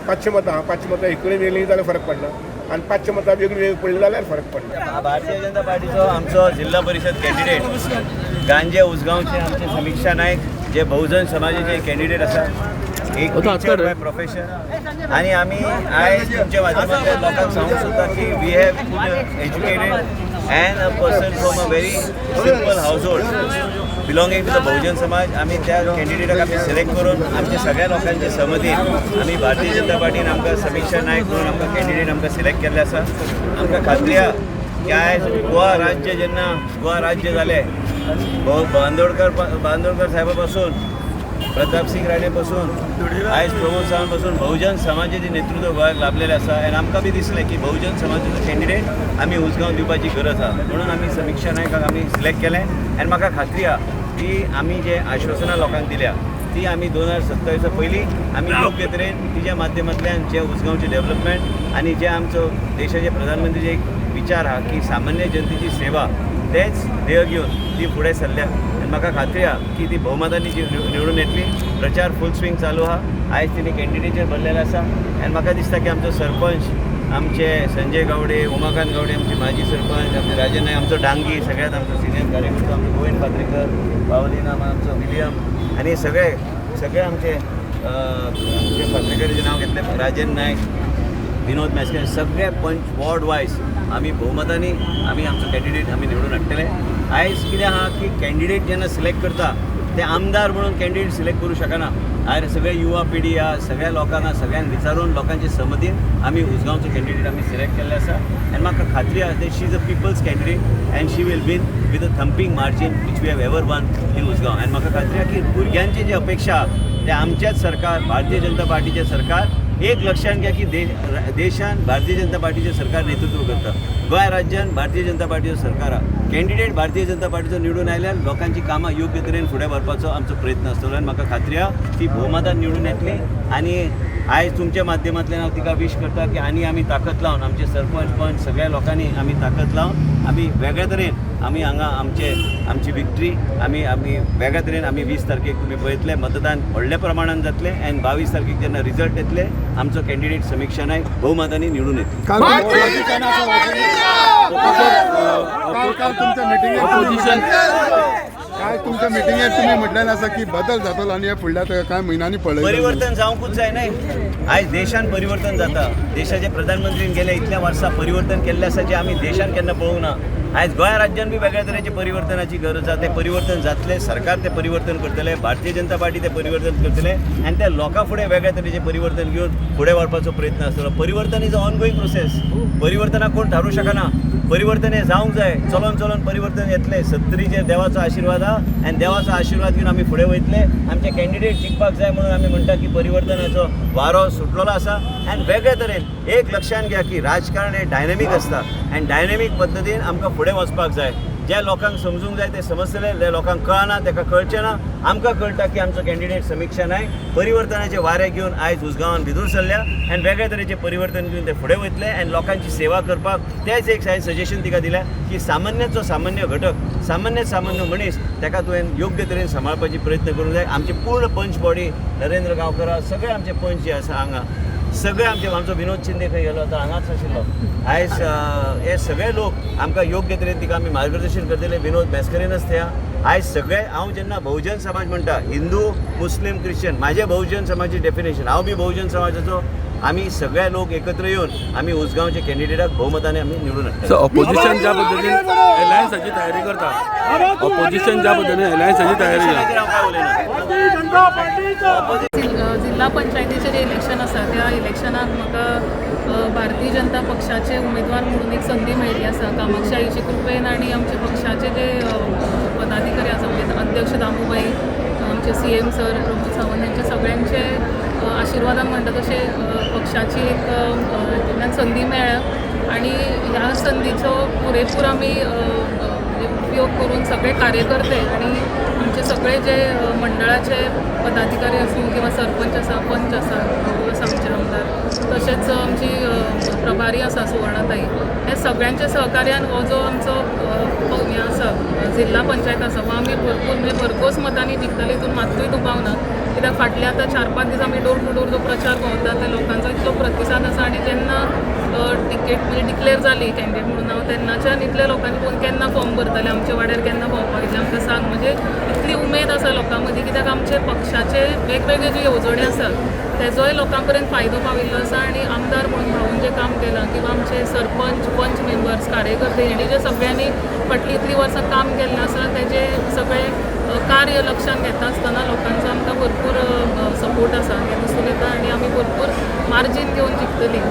500 मतां 500 मतां एकूय मेळ्ळीं जाल्यार फरक पडना आनी 500 मतां वेगळी वेगळी पडली जाल्यार फरक पडना. भारतीय जनता पार्टीचो आमचो जिल्हा परिषद कॅन्डिडेट गांजे उसगांवचे आमचे समीक्षा नायक जे बहुजन समाजाचे कॅन्डिडेट आसा, एक टीचर बाय प्रोफेशन, आनी आमी आयज तुमच्या माध्यमांतल्यान लोकांक सांगूंक सोदता की we have educated and a person from a very simple household belonging to the Bahujan Samaj. आमी त्या कॅन्डिडेटाक आमी सिलेक्ट करून आमच्या सगळ्या लोकांचे सहमतीन आमी भारतीय जनता पार्टीन आमकां समीक्षा नायक म्हणून आमकां कॅन्डिडेट आमकां सिलेक्ट केल्ले आसा. आमकां खात्री आहा की आयज गोवा राज्य जेन्ना गोवा राज्य जालें, बांदोडकर साहेबा पासून, प्रताप सिंग राणे पासून, आयज प्रमोद सावंत पासून बहुजन समाजाचें नेतृत्व गोंयाक लाभलेलें आसा. आनी आमकां बी दिसलें की बहुजन समाजाचो कॅन्डिडेट आमी उसगांव दिवपाची गरज आसा, म्हणून आमी समीक्षा नायकाक आमी सिलेक्ट केलें. आनी म्हाका खात्री आहा की आमी जे आश्वासनां लोकांक दिल्या ती आमी 2027 पयलीं आमी योग्य तरेन तिच्या माध्यमांतल्यान जे उसगांवचें डेव्हलपमेंट आनी जे आमचो देशाचे प्रधानमंत्री जे एक विचार आहा की सामान्य जनतेची सेवा तेच ध्येय घेवन ती फुडें सरल्या. आनी म्हाका खात्री आहा की ती भोवमतांनी जी निवडून येतली. प्रचार फूल स्विंग चालू आहा, आयज तिणी कॅन्डिडेचर भरलेलें आसा. आनी म्हाका दिसता की आमचो सरपंच आमचे संजय गावडे, उमाकांत गावडे आमचे माजी सरपंच, आमचे राजन नायक, आमचो डांगी, सगळ्यात आमचो सिनियर कार्यकर्तो आमचो गोविंद पात्रेकर, पावलिना, आमचो विलियम आनी सगळे सगळे आमचे पात्रेकराचें नांव घेतलें, राजन नायक, विनोद मेस्कर, सगळे पंच वॉर्ड वायज आमी भोवमतांनी आमी आमचो कॅन्डिडेट आमी निवडून हाडटले. आयज कितें आहा की कॅन्डिडेट जेन्ना सिलेक्ट करता ते आमदार म्हणून कॅन्डिडेट सिलेक्ट करूं शकना. आयज सगळे युवा पिढी आहा, सगळ्या लोकांक सगळ्यांक विचारून लोकांचे सहमतीन आमी उसगांवचो कॅन्डिडेट आमी सिलेक्ट केल्ले आसा. आनी म्हाका खात्री आसा that she is a people's candidate and she will win with a thumping margin which we have ever won in Usgao. आनी म्हाका खात्री आहा की भुरग्यांची जी अपेक्षा आहा ते आमचेच सरकार, भारतीय जनता पार्टीचें सरकार, एक लक्षांत घ्या की देशान भारतीय जनता पार्टीचें सरकार नेतृत्व करता, गोंय राज्यान भारतीय जनता पार्टीचो सरकार आहा. कॅन्डिडेट भारतीय जनता पार्टीचो निवडून आयल्यार लोकांची कामां योग्य तरेन फुडें व्हरपाचो आमचो प्रयत्न आसतलो. आनी म्हाका खात्री आहा ती भोवमतान निवडून येतली. आनी आयज तुमच्या माध्यमांतल्यान हांव तिका वीश करता की आनी आमी ताकद लावन आमचे सरपंच पंच सगळ्या लोकांनी आमी ताकद लावन आमी वेगळ्या तरेन आमी हांगा आमची विक्ट्री आमी आमी वेगळ्या तरेन आमी 20 तारखेक तुमी पळयतले मतदान व्हडल्या प्रमाणान जातलें आनी 22 तारखेक जेन्ना रिजल्ट येतले आमचो कॅन्डिडेट समीक्षा नायक भोवमतांनी निवडून येतले. काय तुमच्या मिटिंगेत तुम्ही म्हटलें आसा की बदल जातलो आनी फुडल्या कांय म्हयन्यांनी पळयतले. परिवर्तन जावंकूच जाय न्हय. आयज देशान परिवर्तन जाता. देशाचे प्रधानमंत्रीन गेल्या इतल्या वर्सां परिवर्तन केल्लें आसा जें आमी देशान केन्ना पळोवंक ना. आयज गोंय राज्यान बी वेगळ्या तरेचे परिवर्तनाची गरज आसा. तें परिवर्तन जातलें, सरकार तें परिवर्तन करतलें, भारतीय जनता पार्टी तें परिवर्तन करतलें आनी त्या लोकां फुडें वेगळ्या तरेचें परिवर्तन घेवन फुडें व्हरपाचो प्रयत्न आसतलो. परिवर्तन is a ongoing process. परिवर्तनाक कोण थारूंक शकना. परिवर्तन हें जावंक जाय. चलोन चलोन परिवर्तन येतलें. सत्तरीचेर देवाचो आशिर्वाद आहा आनी देवाचो आशिर्वाद घेवन आमी फुडें वयतले. आमचे कॅन्डिडेट जिखपाक जाय म्हणून आमी म्हणटा की परिवर्तनाचो वारो सुटलेलो आसा. आनी वेगळे तरेन एक लक्षांत घ्या की राजकारण हें डायनॅमीक आसता आनी डायनॅमीक पद्दतीन आमकां फुडें वचपाक जाय. ज्या लोकांक समजूंक जाय ते समजतले, जे लोकांक कळना ताका कळचें ना. आमकां कळटा की आमचो कॅन्डिडेट समिक्षा नायक परिवर्तनाचे वारे घेवन आयज उसगांवान भितर सरल्या आनी वेगळे तरेचे परिवर्तन घेवन ते फुडें वयतले आनी लोकांची सेवा करपाक. तेच एक हांवें सजेशन तिका दिल्या की सामान्याचो सामान्य घटक, सामान्य सामान्य मनीस ताका तुवें योग्य तरेन सांबाळपाची प्रयत्न करूंक जाय. आमची पूर्ण पंच बॉडी, नरेंद्र गांवकर, सगळे आमचे पंच जे आसा हांगा, सगळे आमचे, आमचो विनोद शिंदे खंय गेलो तो हांगाच आशिल्लो. आयज हे सगळे लोक आमकां योग्य तरेन तिका आमी मार्गदर्शन करतले. विनोद मॅस्करेनस थंय आयज सगळे. हांव जेन्ना बहुजन समाज म्हणटा, हिंदू मुस्लीम क्रिश्चन, म्हाजे बहुजन समाजाची डेफिनेशन, हांव बी बहुजन समाजाचो. आमी सगळे लोक एकत्र येवन आमी उसगांवचे कॅन्डिडेटाक भोवमताने आमी निवडून हाडटले. सो ऑपोजिशन ज्या पद्दतीन एलायन्साची तयारी करता, ऑपोजिशन ज्या पद्दतीन एलायन्साची तयारी करता, जिल्हा पंचायतीचें जें इलेक्शन आसा त्या इलेक्शनाक म्हाका भारतीय जनता पक्षाचे उमेदवार म्हणून एक संदी मेळिल्ली आसा. कामाक्षाईचे कृपेन आनी आमचे पक्षाचे जे पदाधिकारी आसा, म्हणजे अध्यक्ष दामूबाई, आमचे CM sir Pramod Sawant, हांचे सगळ्यांचे आशिर्वादान म्हणटा तशें पक्षाची एक तेन्ना संदी मेळ्ळ्या आनी ह्या संदीचो पुरेपूर आमी उपयोग करून सगळे कार्यकर्ते आनी आमचे सगळे जे मंडळाचे पदाधिकारी आसूं किंवा सरपंच आसा, पंच आसा, आमचे आमदार, तशेंच आमची प्रभारी आसा सुवर्णाताई, ह्या सगळ्यांच्या सहकार्यान हो जो आमचो हें आसा जिल्हा पंचायत आसा हो आमी भरपूर म्हणजे भरघोस मतांनी जिखतले हितून मात्तूय दुबाव ना. कित्याक फाटल्या आतां 4-5 दीस आमी डोर टू डोर जो प्रचार भोंवता त्या लोकांचो इतलो प्रतिसाद आसा आनी जेन्ना टिकेट म्हणजे डिक्लेर जाली कॅन्डिडेट म्हणून हांव तेन्नाच्यान इतल्या लोकांनी पळोवन केन्ना फॉर्म भरतले, आमच्या वाड्यार केन्ना भोंवपाक येतले आमकां सांग, म्हणजे इतली उमेद आसा लोकां मदीं. कित्याक आमचे पक्षाचे वेगवेगळे ज्यो येवजण्यो आसात तेजोय लोकां पर्यंत फायदो पाविल्लो आसा आनी आमदार म्हणून भाऊन जें काम केलां किंवा आमचे सरपंच, पंच मेंबर्स, कार्यकर्ते हेणी जे सगळ्यांनी फाटलीं इतलीं वर्सां काम केल्लें आसा तेजें सगळें कार्य लक्षांत घेता आसतना लोकांचो आमकां भरपूर सपोर्ट आसा हें दिसून येता आनी आमी भरपूर मार्जीन घेवन जिखतलीं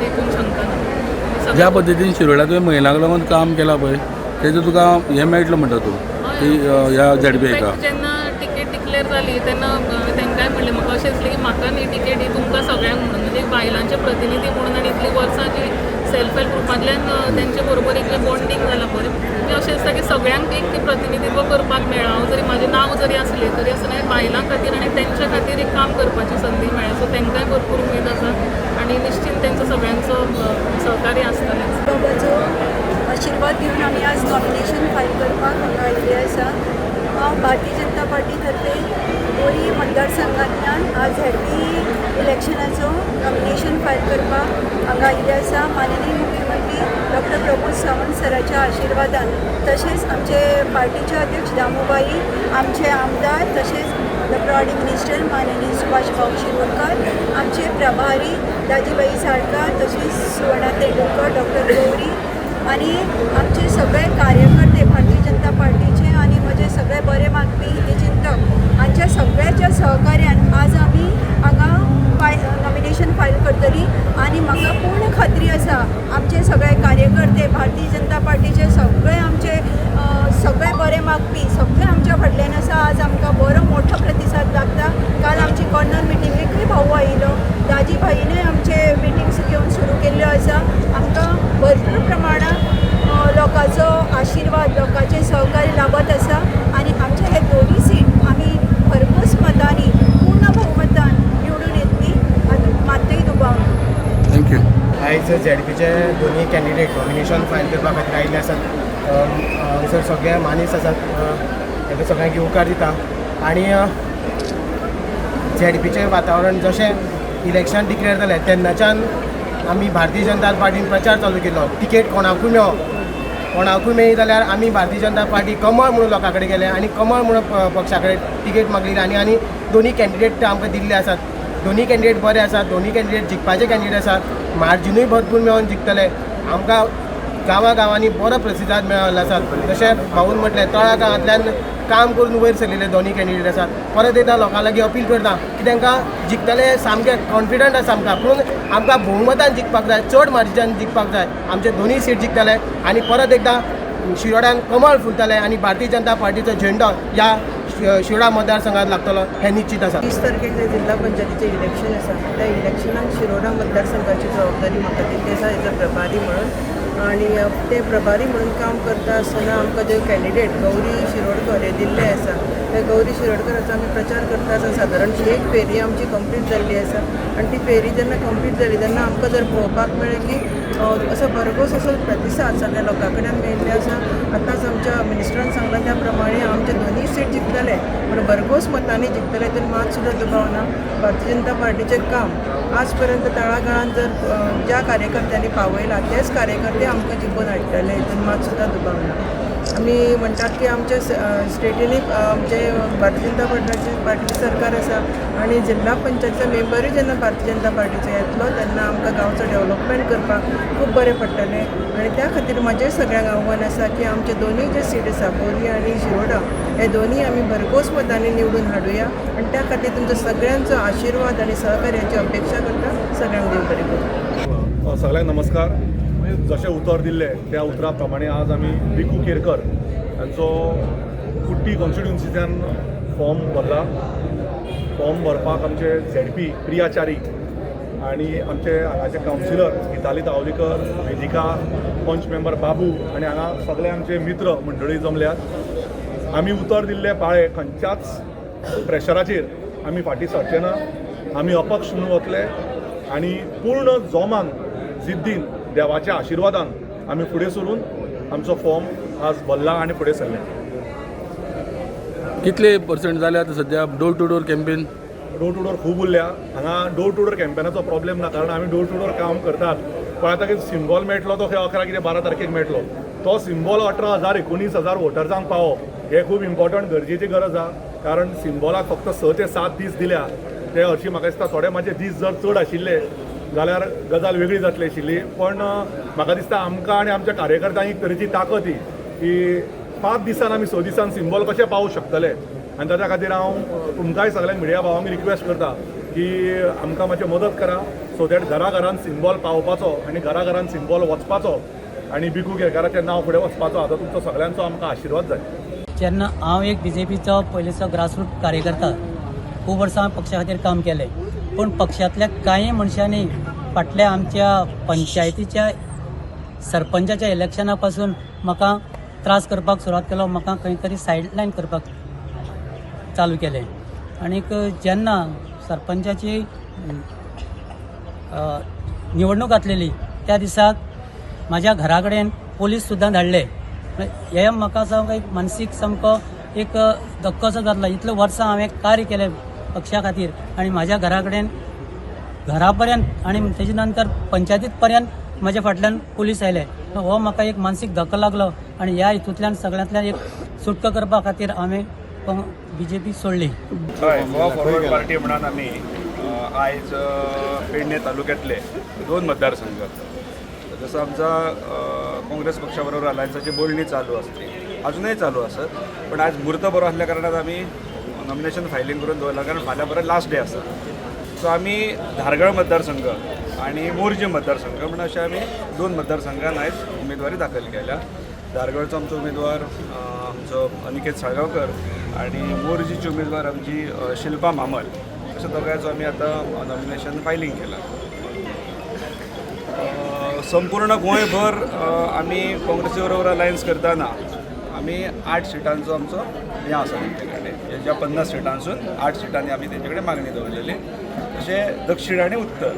हितून शंका ना. ज्या पद्दतीन शिरोड्या तुवें महिलांक लागून काम केलां पळय तेजो तुका हें मेळटलो म्हणटा तूं की ह्या झेडपीएका जेन्ना टिकेट डिक्लेर जाली तेन्ना तांकांय म्हणलें, म्हाका अशें दिसलें की म्हाका न्ही टिकेट ही तुमकां सगळ्यांक म्हणून, म्हणजे बायलांचे प्रतिनिधी म्हणून आनी इतलीं वर्सां जी सेल्फ हेल्प ग्रुपांतल्यान तेंचे बरोबर एक जें बॉन्डींग जालां पळय, म्हणजे अशें दिसता की सगळ्यांक एक ती प्रतिनिधित्व करपाक मेळ्ळां. हांव जरी म्हाजें नांव जरी आसलें तरी आसतना बायलां खातीर आनी तेंच्या खातीर एक काम करपाची संदी मेळ्ळी. सो तांकांय भरपूर उमेद आसा आनी निश्चीत तेंचो सगळ्यांचो सहकार्य आसतलेंच. बाबाचो आशिर्वाद घेवन आमी आज नॉमिनेशन फायल करपाक हांगा आयिल्ले आसा. हांव भारतीय जनता पार्टी तर्फे बोरी मतदारसंघांतल्यान आज झेडपी इलेक्शनाचो नॉमिनेशन फायल करपाक हांगा आयिल्ले आसा. माननीय मुख्यमंत्री डॉक्टर प्रमोद सावंत सराच्या आशिर्वादान तशेंच आमचे पार्टीचे अध्यक्ष दामूबाई, आमचे आमदार, तशेंच डॉक्टर आडी मिनिस्टर माननीय सुभाष भाऊ शिरोडकर, आमचे प्रभारी दाजीबाई साळकार, तशेंच सुवर्णा तेंडुलकर, डॉक्टर गौरी आनी आमचे सगळे कार्यकर्ते भारतीय जनता पार्टीचे आनी म्हजे सगळे बरे मागपी हितचिंतक हांच्या सगळ्याच्या सहकार्यान आज आमी हांगा नॉमिनेशन फायल करतली आनी म्हाका पूर्ण खात्री आसा आमचे सगळे कार्यकर्ते भारतीय जनता पार्टीचे सगळे आमचे सगळे बरे मागपी सगळे आमच्या फाटल्यान आसा. आज आमकां बरो मोठो प्रतिसाद लागता. काल आमची कॉर्नर मिटिंगेकूय भाऊ आयिल्लो, दाजी भाईनूय आमचे मिटिंग्स घेवन सुरू केल्ल्यो आसा. आमकां भरपूर प्रमाणांत लोकांचो आशिर्वाद, लोकांचें सहकार्य लाभत आसा आनी आमचे हे दोनूय सीट आमी भरपूर मतांनी पूर्ण भोवमतान निवडून येतली हातूंत मात्तूय दुबाव ना. Thank you. आयज झेडपीचे दोनूय कॅन्डिडेट नॉमिनेशन फायल करपा खातीर आयिल्ले आसात. हांगासर सगळे मानेस्त आसात, तांकां सगळ्यांक येवकार दिता आनी झेडपीचें वातावरण जशें इलेक्शन डिक्लेअर जालें तेन्नाच्यान आमी भारतीय जनता पार्टीन प्रचार चालू केलो. तिकेट कोणाकूय मेळो, कोणाकूय मेळ्ळी जाल्यार आमी भारतीय जनता पार्टी कमळ म्हणून लोकां कडेन गेले आनी कमळ म्हणून पक्षा कडेन तिकेट मागली आनी आनी दोनूय कॅन्डिडेट आमकां दिल्ले आसात. दोनूय कॅन्डिडेट बरे आसात, दोनूय कॅन्डिडेट जिखपाचे कॅन्डिडेट आसात, मार्जिनूय भरपूर मेळोन जिखतले. आमकां गांवागांवांनी बरो प्रतिसाद मेळिल्लो आसा. तशें भाऊन म्हटलें तळागाळांतल्यान काम करून वयर सरलेले दोनूय कॅन्डिडेट आसात. परत एकदां लोकां लागीं अपील करता की तांकां जिखतले सामकें कॉन्फिडंट आसा आमकां, पूण आमकां भोवमतान जिखपाक जाय, चड मार्जिनान जिखपाक जाय. आमचे दोनूय सीट जिखतले आनी परत एकदां शिरोड्यान कमळ फुलतलें आनी भारतीय जनता पार्टीचो झेंडो ह्या शिरोडा मतदारसंघात लागतलो हें निश्चित आसा. 30 तारखेक जे जिल्हा पंचायतीचें इलेक्शन आसा त्या इलेक्शनाक शिरोडा मतदारसंघाची जबाबदारी म्हाका दिल्ली आसा एज अ प्रभारी म्हणून. आनी ते प्रभारी म्हणून काम करता आसतना आमकां जे कॅन्डिडेट गौरी शिरोडकर हे दिल्ले आसा त्या गौरी शिरोडकराचो आमी प्रचार करता आसतना सादारण एक फेरी आमची कंप्लीट जाल्ली आसा आनी ती फेरी जेन्ना कंप्लीट जाली तेन्ना आमकां जर पळोवपाक मेळ्ळें की असो भरघोस असो प्रतिसाद सगळ्या लोकां कडेन मेळिल्ले आसा. आतांच आमच्या मिनिस्टरान सांगलां त्या प्रमाणे आमचे दोनूय सीट जिखतले, पूण भरघोस मतांनी जिखतले तर मात सुद्दां दुबाव ना. भारतीय जनता पार्टीचें काम आज पर्यंत तळागाळांत जर ज्या कार्यकर्त्यांनी पावयलां तेच कार्यकर्ते आमकां जिखून हाडटले हितून मात सुद्दां दुबाव ना. आमी म्हणटात की आमच्या स्टेटीनूय आमचे भारतीय जनता पार्टीचें सरकार आसा आनी जिल्हा पंचायतीचो मेंबरूय जेन्ना भारतीय जनता पार्टीचो येतलो तेन्ना आमकां गांवचो डेवलपमेंट करपाक खूब बरें पडटलें. आनी त्या खातीर म्हजें सगळ्यांक आव्हान आसा की आमचे दोनूय जे सीट आसा बोरी आनी शिरोडा हे दोनूय आमी भरघोस मतांनी निवडून हाडुया आनी त्या खातीर तुमचो सगळ्यांचो आशिर्वाद आनी सहकार्याची अपेक्षा करता. सगळ्यांक देव बरें करूं. सगळ्यांक नमस्कार. जशें उतर दिल्लें त्या उतरा प्रमाणे आज आमी भिकू केरकर हांचो कुट्टी कॉन्स्टिट्युन्सीच्यान फॉर्म भरला. फॉर्म भरपाक आमचे झेडपी प्रिया च्यारी आनी आमचे हांगाचे कावन्सिलर गीताली तावलीकर, वेदिका, पंच मेंबर बाबू आनी हांगा सगळे आमचे मित्र मंडळी जमल्यात. आमी उतर दिल्ले पाळे खंयच्याच प्रेशराचेर आमी फाटीं सरचे ना. आमी अपक्ष म्हणून वतले आनी पूर्ण जोमान जिद्दीन देवाच्या आशिर्वादान आमी फुडें सरून आमचो फॉर्म आज भरला आनी फुडें सरले. कितले पर्संट जाले आतां सद्या door to door campaign? Door to door खूब उरल्या. हांगा डोर टू डोर कॅम्पेनाचो प्रॉब्लेम ना, कारण आमी डोर टू डोर काम करतात. पण आतां कितें सिम्बॉल मेळटलो तो 11 कितें 12 तारखेक मेळटलो. तो सिम्बॉल 18,000 19,000 वोटर्सांक पावप हें खूब इम्पॉर्टंट गरजेची गरज आसा. कारण सिम्बॉलाक फक्त 6 ते 7 दीस दिल्या ते हरशीं म्हाका दिसता थोडे मातशे दीस जर चड आशिल्ले जाल्यार गजाल वेगळी जातली आशिल्ली. पण म्हाका दिसता आमकां आनी आमच्या कार्यकर्त्यांक एक तरेची ताकद ही की 5 दिसान आमी 6 दिसान सिम्बॉल कशें पावूंक शकतले. आनी ताच्या खातीर हांव तुमकांय सगळ्यांक मिडिया भावांक रिक्वेस्ट करता की आमकां मातशें मदत करा सो that घरा घरान सिम्बॉल पावपाचो आनी घरा घरान सिम्बॉल वचपाचो आनी भिकू केरकाराचें नांव फुडें वचपाचो. आतां तुमचो सगळ्यांचो आमकां आशिर्वाद जाय. जेन्ना हांव एक बीजेपीचो पयलींचो ग्रासरूट कार्यकर्ता, खूब वर्सां हांवें पक्षा खातीर काम केलें, पूण पक्षांतल्या कांय मनशांनी फाटल्या आमच्या पंचायतीच्या सरपंचाच्या इलेक्शना पासून म्हाका त्रास करपाक सुरवात केलो. म्हाका खंय तरी सायडलायन करपाक चालू केलें. आनीक जेन्ना सरपंचाची निवडणूक आसलेली त्या दिसाक म्हाज्या घरा कडेन पोलीस सुद्दां धाडले. हे म्हाका सामको एक मानसीक सामको एक धक्कोसो जातलो. इतले वर्सां हांवें कार्य केलें पक्षा खातीर आनी म्हाज्या घरा कडेन घरा पर्यंत आनी तेजे नंतर पंचायतीत पर्यंत म्हाज्या फाटल्यान पोलीस आयले. हो म्हाका एक मानसीक धक्को लागलो आनी ह्या हितूंतल्यान सगळ्यांतल्यान एक सुटका करपा खातीर हांवें बीजेपी सोडली. हय, गोवा फॉरवर्ड पार्टी म्हणून आमी आयज पेडणे तालुक्यातले 2 मतदारसंघ, जसं आमचा काँग्रेस पक्षा बरोबर अलायन्साची बोलणी चालू आसली, अजूनही चालू आसत, पण आज म्हूर्त बरो आसल्या कारणान आमी नॉमिनेशन फायलींग करून दवरला, कारण फाल्यां परत लास्ट डे आसा. सो आमी धारगळ मतदारसंघ आणि मोरजी मतदारसंघ म्हणून अशे आमी 2 मतदारसंघान आयज उमेदवारी दाखल केल्या. धारगळचो आमचो उमेदवार आमचो अनिकेत साळगांवकर आणि मोरजीची उमेदवार आमची शिल्पा म्हामल, अशें दोगांयचो आमी आतां नॉमिनेशन फायलींग केलां. संपूर्ण गोंयभर आमी काँग्रेसी बरोबर अलायन्स करतना आमी 8 सिटांचो आमचो हें आसा तेंचे कडेन, ज्या 50 सिटांसून 8 सिटांनी आमी तेंचे कडेन मागणी दवरलेली. तशें दक्षीण आनी उत्तर,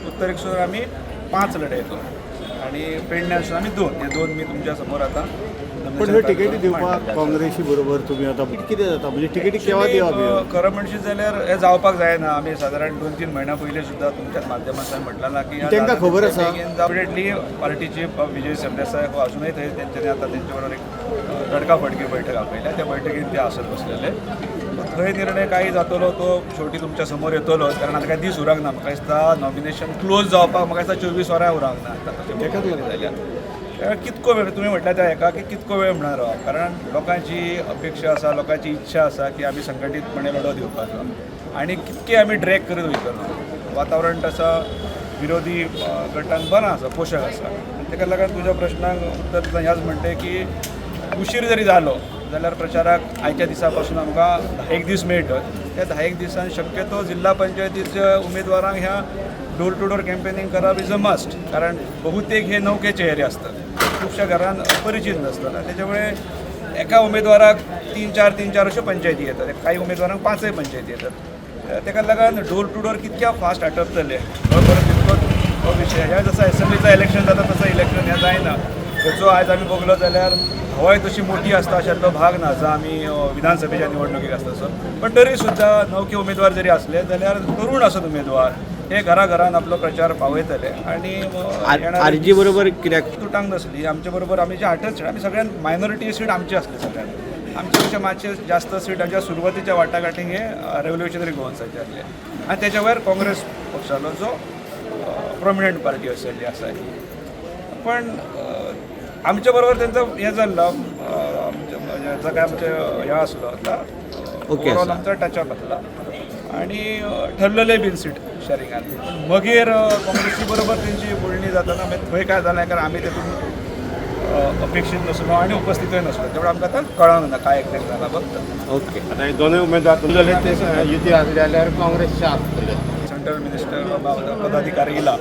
उत्तरेकसून आमी 5 लढयतो आनी पेडण्यासून आमी 2. हे 2 मी तुमच्या समोर आतां पण ह्यो तिकेटी दिवपाक काँग्रेसी बरोबर तुमी आतां कितें जाता, म्हणजे तिकेटी केव्हा दिवप? खरें म्हणशीत जाल्यार हें जावपाक जायना. आमी सादारण 2-3 म्हयन्या पयलीं सुद्दां तुमच्याच माध्यमांतल्यान म्हटलां ना की तांकां खबर आसा. इमिडिएटली पार्टीची विजय सरदेसाय हो अजूनय थंय तेंच्यांनी आतां तेंचे बरोबर एक तडकाफडकी बैठक आपयल्या, त्या बैठकीन ते आसत बसलेले. थंय निर्णय काय जातलो तो शेवटी तुमच्या समोर येतलो, कारण आतां काय दीस उरक ना. म्हाका दिसता नॉमिनेशन क्लोज जावपाक म्हाका दिसता 24 वरां उरक ना आतां तशें जाल्यार. कितको वेळ तुमी म्हटल्यार त्या हेका की कितको वेळ म्हणून रावप, कारण लोकांची अपेक्षा आसा, लोकांची इच्छा आसा की आमी संघटीतपणे लढो दिवपाचो आनी कितके आमी ड्रॅग करीत वयतलो. वातावरण तसो विरोधी गटान बरें आसा, पोशक आसा. ताका लागून तुज्या प्रश्नाक उत्तर दितना ह्याच म्हणटे की उशीर जरी जालो जाल्यार प्रचाराक आयच्या दिसा पासून आमकां 10 दीस मेळटत. त्या 10 दिसान शक्यतो जिल्हा पंचायतीच्या उमेदवारांक ह्या डोर टू डोर कॅम्पेनिंग करप is a must, कारण बहुतेक हे नवके चेहरे आसतात, खुबश्या घरान परिचित नासतात. त्याच्यामुळे एका उमेदवाराक 3 4 अश्यो पंचायती येतात, काही उमेदवारांक 5 पंचायती येतात. ताका लागून डोर टू डोर कितक्या फास्ट आटपतले हो परत तितकोच हो विशय. ह्या जसो एसेंब्लीचो इलेक्शन जाता तसो इलेक्शन हें जायना. तेचो आयज आमी बघलो जाल्यार हवाय तशी मोठी आसता अशातलो भाग ना जो आमी विधानसभेच्या निवडणुकीक आसता तसो, पण तरी सुद्दां नवके उमेदवार जरी आसले जाल्यार तरुण आसत उमेदवार हे घरा घरान आपलो प्रचार पावयतले. आनी आरजी बरोबर कित्याक तुटांक नासली आमचे बरोबर, आमी जे 8 सीट आमी सगळ्यांत मायनॉरिटी सीट आमची आसली सगळ्यांत, आमच्या पेक्षा मातशे जास्त सीट आमच्या सुरवातीच्या वाटाघाटींक हे रेव्होल्युशनरी गोवन्साचे आसले आनी तेच्या वयर काँग्रेस पक्षालो जो प्रोमिनंट पार्टी आशिल्ली आसा. पण आमच्या बरोबर तेंचो हें जाल्लो आमच्या काय आमचें हें आसलो आतां ओवरऑल आमचो टचअप आसला आनी ठरलेले बीन सीट शेरिंगान. मागीर काँग्रेसी बरोबर तेंची बोलणी जाताना मागीर थंय काय जालें कारण आमी तेतून अपेक्षीत नासलो आनी उपस्थितूय नासलो, तेवढं आमकां आतां कळोंक ना काय एक्झॅक्ट जाला फक्त. ओके, आतां दोनूय उमेदवार जाले ते युती आसले जाल्यार काँग्रेसचे आसतले. सेंट्रल मिनिस्टर पदाधिकारी येयला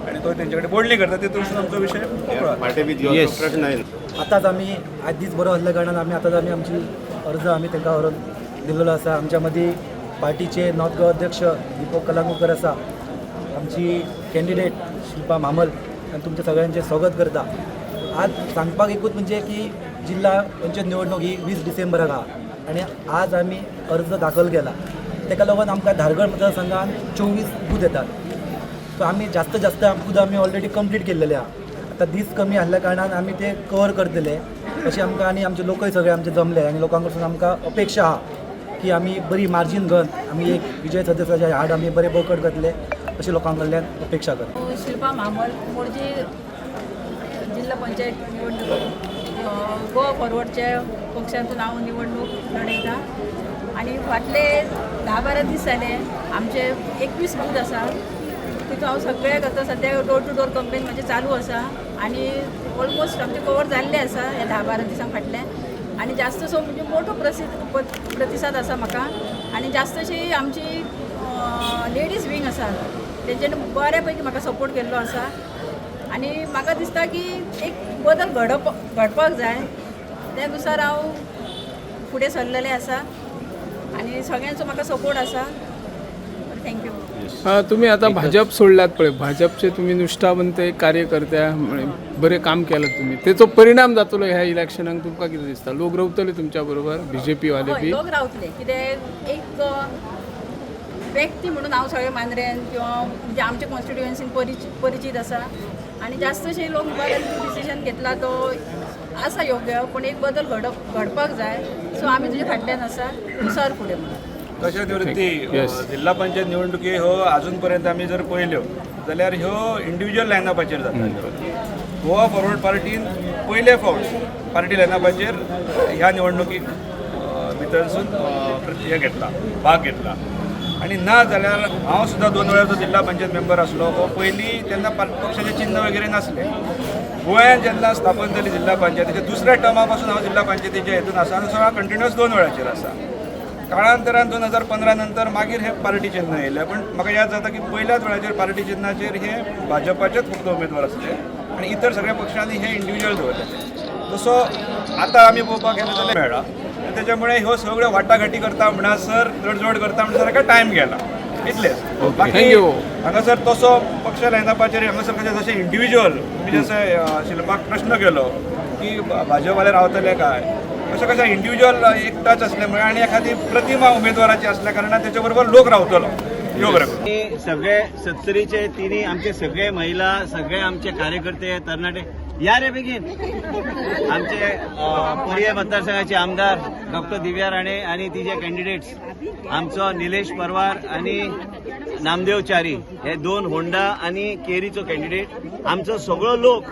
आनी तो तेंचे कडेन बोलणी करता, तितून आमचो विशय मोकळो प्रश्न येयना. आतांच आमी आयज दीस बरो आसल्या कारणान आमी आतांच आमी आमची अर्ज आमी तांकां व्हरून दिल्लो आसा. आमच्या मदीं पार्टीचे नॉर्थ गोवा अध्यक्ष दीपक कलांगुकर आसा, आमची कॅन्डिडेट शिल्पा म्हामल आनी तुमच्या सगळ्यांचें स्वागत करता. आज सांगपाक एकूच म्हणजे की जिल्हा पंचायत निवडणूक ही 20 डिसेंबराक आहा आनी आज आमी अर्ज दाखल केला. ताका लागून आमकां धारगळ मतदारसंघान 24 बूथ येतात. सो आमी जास्त जास्त बूथ आमी ऑलरेडी कंप्लीट केल्लेले आहा. आतां दीस कमी आसल्या कारणान आमी ते कवर करतले अशें आमकां आनी आमचे लोकय सगळे आमचे जमले आनी लोकां कडसून आमकां अपेक्षा आहा की आमी बरी मार्जीन घेवन आमी एक विजय सदस्याचे हाड आमी बरे बळकट करतले अशें लोकां कडल्यान अपेक्षा करता. शिल्पा म्हामल, मोरजी जिल्हा पंचायत निवडणूक गोवा फॉरवर्डच्या पक्षांतून हांव निवडणूक लढयता आनी फाटले 10-12 दीस जाले आमचे 21 बूथ आसा तितून हांव सगळ्याक आतां सद्या डोर टू डोर कंपेन म्हाजें चालू आसा आनी ऑलमोस्ट आमचें कवर जाल्लें आसा ह्या 10-12 दिसां फाटले आनी जास्तसो म्हणजे मोठो प्रतिसाद आसा म्हाका. आनी जास्तशी आमची लेडीज विंग आसा तेंच्यांनी बऱ्या पैकी म्हाका सपोर्ट केल्लो आसा आनी म्हाका दिसता की एक बदल घडपाक जाय, त्या नुसार हांव फुडें सरलेलें आसा आनी सगळ्यांचो म्हाका सपोर्ट आसा. Thank you. तुम्ही आता भाजप सोडल्यात पळय, भाजपचे तुम्ही निष्ठावंत कार्यकर्ते, बरें काम केलां तुम्ही, तेचो परिणाम जातलो ह्या इलेक्शनाक तुमकां कितें दिसता? लोक रावतले तुमच्या बरोबर बीजेपी वाले बी? लोक रावतले, कित्याक एक व्यक्ती म्हणून हांव सगळे मांद्रेन किंवा म्हणजे आमच्या कॉन्स्टिट्युएन्सीन परिचीत आसा आनी जास्तशे लोक म्हणपाक डिसिजन घेतला तो आसा योग्य, पूण एक बदल घडपाक जाय. सो आमी तुज्या फाटल्यान आसा, तूं सर फुडें म्हणून. तशें निवृत्ती जिल्हा पंचायत निवडणुकी ह्यो अजूनपर्यंत आमी जर पळयल्यो जाल्यार ह्यो इंडिविज्युअल लायनअपाचेर जाता. गोवा फॉरवर्ड पार्टीन पयले फावट पार्टी लायनअपाचेर ह्या निवडणुकीक भितरसून हें घेतला, भाग घेतला. आनी ना जाल्यार हांव सुद्दां 2 वेळाचो जिल्हा पंचायत मेंबर आसलो. हो पयलीं तेन्ना पक्षाचें चिन्न वगैरे नासलें. गोंयांत जेन्ना स्थापन जाली जिल्हा पंचायतीच्या दुसऱ्या टर्मा पासून हांव जिल्हा पंचायतीच्या हेतून आसा आनी सगळ्या कंटिन्युअस 2 वेळाचेर आसा. काळांतरान 2015 नंतर मागीर हे पार्टी चिन्ह येयलें, पूण म्हाका याद जाता की पयल्याच वेळाचेर पार्टी चिन्हाचेर हे भाजपाचेच फक्त उमेदवार आसले आनी इतर सगळ्या पक्षांनी हे इंडिविज्युअल दवरलेले. तसो आतां आमी पळोवपाक गेले जाल्यार मेळ्ळा. त्याच्यामुळे ह्यो सगळ्यो वाटाघाटी करता म्हणसर तडजोड करता म्हणसर ताका टायम गेला इतलेच. बाकी हांगासर तसो पक्ष लायनअपाचेर हांगासर कशें जशें इंडिविज्युअल तुमी जशें शिल्पाक प्रश्न केलो की भाजपवाले रावतले काय, अशें कशें इंडिविज्युअल एक टच असल्यामुळे आनी एखादी प्रतिमा उमेदवाराची असल्या कारणान तेच्या बरोबर लोक रावतलो. सगळे सत्तरीचे तिन्ही आमचे सगळे महिला, सगळे आमचे कार्यकर्ते, तरणाटे या रे बेगीन. आमचे पर्ये मतदारसंघाचे आमदार डॉक्टर दिव्या राणे आणि तिचे कॅन्डिडेट्स आमचो निलेश परवार आणि नामदेव च्यारी हे 2 होंडा आणि केरीचो कॅन्डिडेट. आमचो सगळो लोक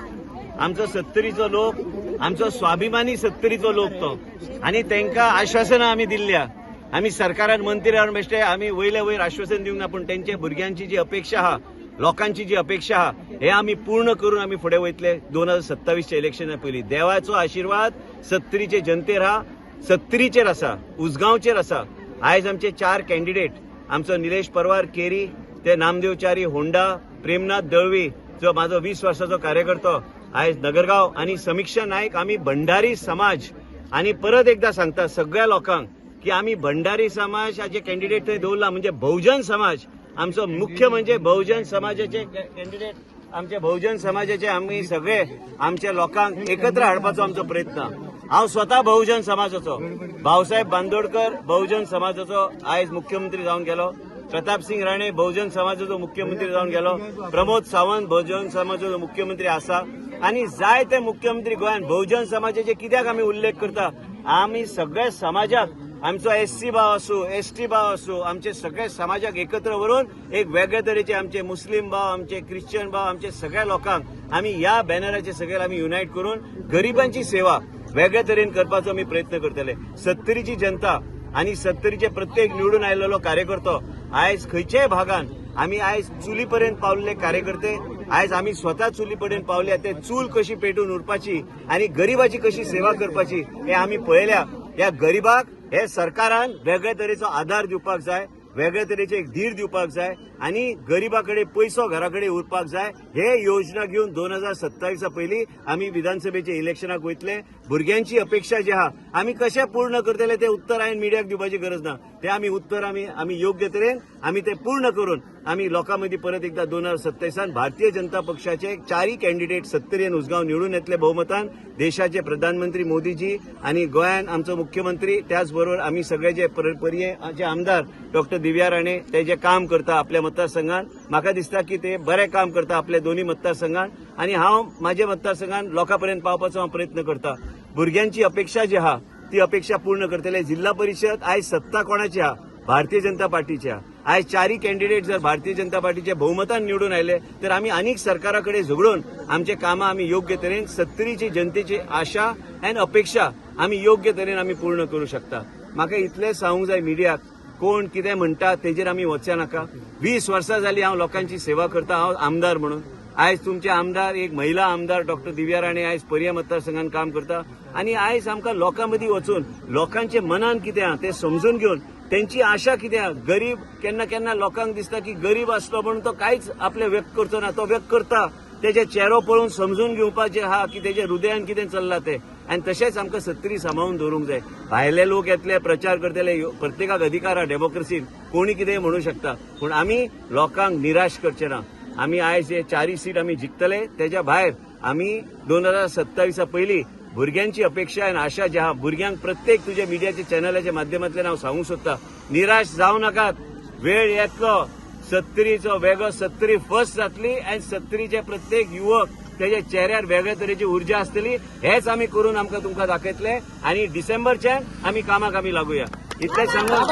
आमचो सत्तरीचो लोक, आमचो स्वाभिमानी सत्तरीचो लोक तो. आनी तांकां आश्वासनां आमी दिल्ल्या. आमी सरकारान मंत्री रावन बेश्टे आमी वयले वयर आश्वासन दिवंक ना, पूण तेंच्या भुरग्यांची जी अपेक्षा आहा, लोकांची जी अपेक्षा आहा, हे आमी पूर्ण करून आमी फुडें वयतले 2027च्या इलेक्शना पयलीं. देवाचो आशिर्वाद सत्तरीचे जनतेर आहा, सत्तरीचेर आसा, उसगांवचेर आसा. आयज आमचे 4 कॅन्डिडेट, आमचो निलेश परवार केरी, ते नामदेव च्यारी होंडा, प्रेमनाथ दळवी जो म्हाजो 20 वर्साचो कार्यकर्तो आयज नगरगांव, आनी समिक्षा नायक. आमी भंडारी समाज, आनी परत एकदा सांगता सगळ्या लोकांक की आमी भंडारी समाजाचे कॅन्डिडेट थंय दवरला, म्हणजे बहुजन समाज आमचो मुख्य, म्हणजे बहुजन समाजाचे कॅन्डिडेट, आमचे बहुजन समाजाचे आमी सगळे आमच्या लोकांक एकत्र हाडपाचो आमचो प्रयत्न. हांव स्वता बहुजन समाजाचो, भाऊसाहेब बांदोडकर बहुजन समाजाचो आयज मुख्यमंत्री जावन गेलो, प्रतापसिंग राणे बहुजन समाजाचो मुख्यमंत्री जावन गेलो, प्रमोद सावंत बहुजन समाजाचो मुख्यमंत्री आसा, आनी जायते मुख्यमंत्री गोंयांत बहुजन समाजाचे कित्याक आमी उल्लेख करता. आमी सगळ्या समाजाक, आमचो एससी भाव आसूं, एसटी भाव आसूं, आमचे सगळे समाजाक एकत्र व्हरून एक वेगळे तरेचे आमचे मुस्लीम भाव, आमचे क्रिश्चन भाव, आमचे सगळ्या लोकांक आमी ह्या बॅनराचे सगळे आमी युनायट करून गरिबांची सेवा वेगळे तरेन करपाचो आमी प्रयत्न करतले. सत्तरीची जनता आनी सत्तरीचे प्रत्येक निवडून आयलेलो कार्यकर्तो आयज खंयच्याय भागान आमी आयज चुली पर्यंत पावल्ले कार्यकर्ते, आयज आमी स्वता चुली पर्यंत पावल्या. ते चूल कशी पेटून उरपाची आनी गरिबाची कशी सेवा करपाची हे आमी पळयल्या. ह्या गरिबाक हे सरकारान वेगळे तरेचो आधार दिवपाक जाय, वेगळे तरेचे एक धीर दिवपाक जाय आनी गरिबा कडेन पयसो घरा कडेन उरपाक जाय. हे योजना घेवन 2027 पयलीं आमी विधानसभेचे इलेक्शनाक वयतले. भुरग्यांची अपेक्षा जी आहा आमी कशें पूर्ण करतले ते उत्तर हांवें मिडियाक दिवपाची गरज ना. ते आमी उत्तर आमी योग्य तरेन आमी ते पूर्ण करून आमी लोकां मदीं परत एकदा 2027 भारतीय जनता पक्षाचे 4 कॅन्डिडेट सत्तरी आनी उसगांव निवडून येतले बहुमतान. देशाचे प्रधानमंत्री मोदीजी आनी गोंयान आमचो मुख्यमंत्री, त्याच बरोबर आमी सगळे जे पर्येचे आमदार डॉक्टर दिव्या राणे ते जे काम करता आपल्या मतदारसंघात, म्हाका दिसता की ते बरें काम करता आपल्या दोन्ही मतदारसंघात, आनी हांव म्हाज्या मतदारसंघात लोकां पर्यंत पावपाचो हांव प्रयत्न करता. भुरग्यांची अपेक्षा जी आहा ती अपेक्षा पूर्ण करतले. जिल्हा परिशद आयज सत्ता कोणाची आहा? भारतीय जनता पार्टीची आहा. आयज 4 कॅन्डिडेट जर भारतीय जनता पार्टीचे बहुमतान निवडून आयले तर आमी आनीक सरकारा कडेन झगडून आमचे कामां आमी योग्य तरेन सत्तरीची जनतेची आशा आनी अपेक्षा आमी योग्य तरेन आमी पूर्ण करूं शकता. म्हाका इतलें सांगूंक जाय मिडियाक, कोण कितें म्हणटा तेजेर आमी वचचे नाका. 20 वर्सां जाली हांव लोकांची सेवा करता, हांव आमदार म्हणून. आयज तुमचे आमदार एक महिला आमदार डॉक्टर दिव्या राणे आयज पर्या मतदारसंघात काम करता, आनी आयज आमकां लोकां मदीं वचून लोकांचे मनान कितें आहा तें समजून घेवन तेंची आशा कितें आहा. गरीब केन्ना केन्ना लोकांक दिसता की गरीब आसलो म्हणून तो कांयच आपलें व्यक्त करचो ना, तो व्यक्त करता. तेजे चेरो पळोवन समजून घेवपाचें आहा की तेजे हृदयान कितें चल्लां तें. आनी तशेंच आमकां सत्तरी सांबाळून दवरूंक जाय. भायले लोक येतले, प्रचार करतले, प्रत्येकाक अधिकार आहा डेमोक्रेसीन, कोणी कितेंय म्हणू शकता, पूण आमी लोकांक निराश करचे ना. आमी आयज हे 4 सीट आमी जिखतले. तेज्या भायर आमी 2027 पयलीं भुरग्यांची अपेक्षा आनी आशा जी आहा भुरग्यांक प्रत्येक तुज्या मिडियाच्या चॅनलाच्या माध्यमांतल्यान हांव सांगूंक सोदता, निराश जावं नाकात. वेळ येतलो, सत्तरीचो वेगळो सत्तरी फर्स्ट जातली आनी सत्तरीचे प्रत्येक युवक तेज्या चेहऱ्यार वेगळे तरेची उर्जा आसतली. हेच आमी करून आमकां तुमकां दाखयतले आनी डिसेंबरच्यान आमी कामाक आमी लागुया. इतलें सांगून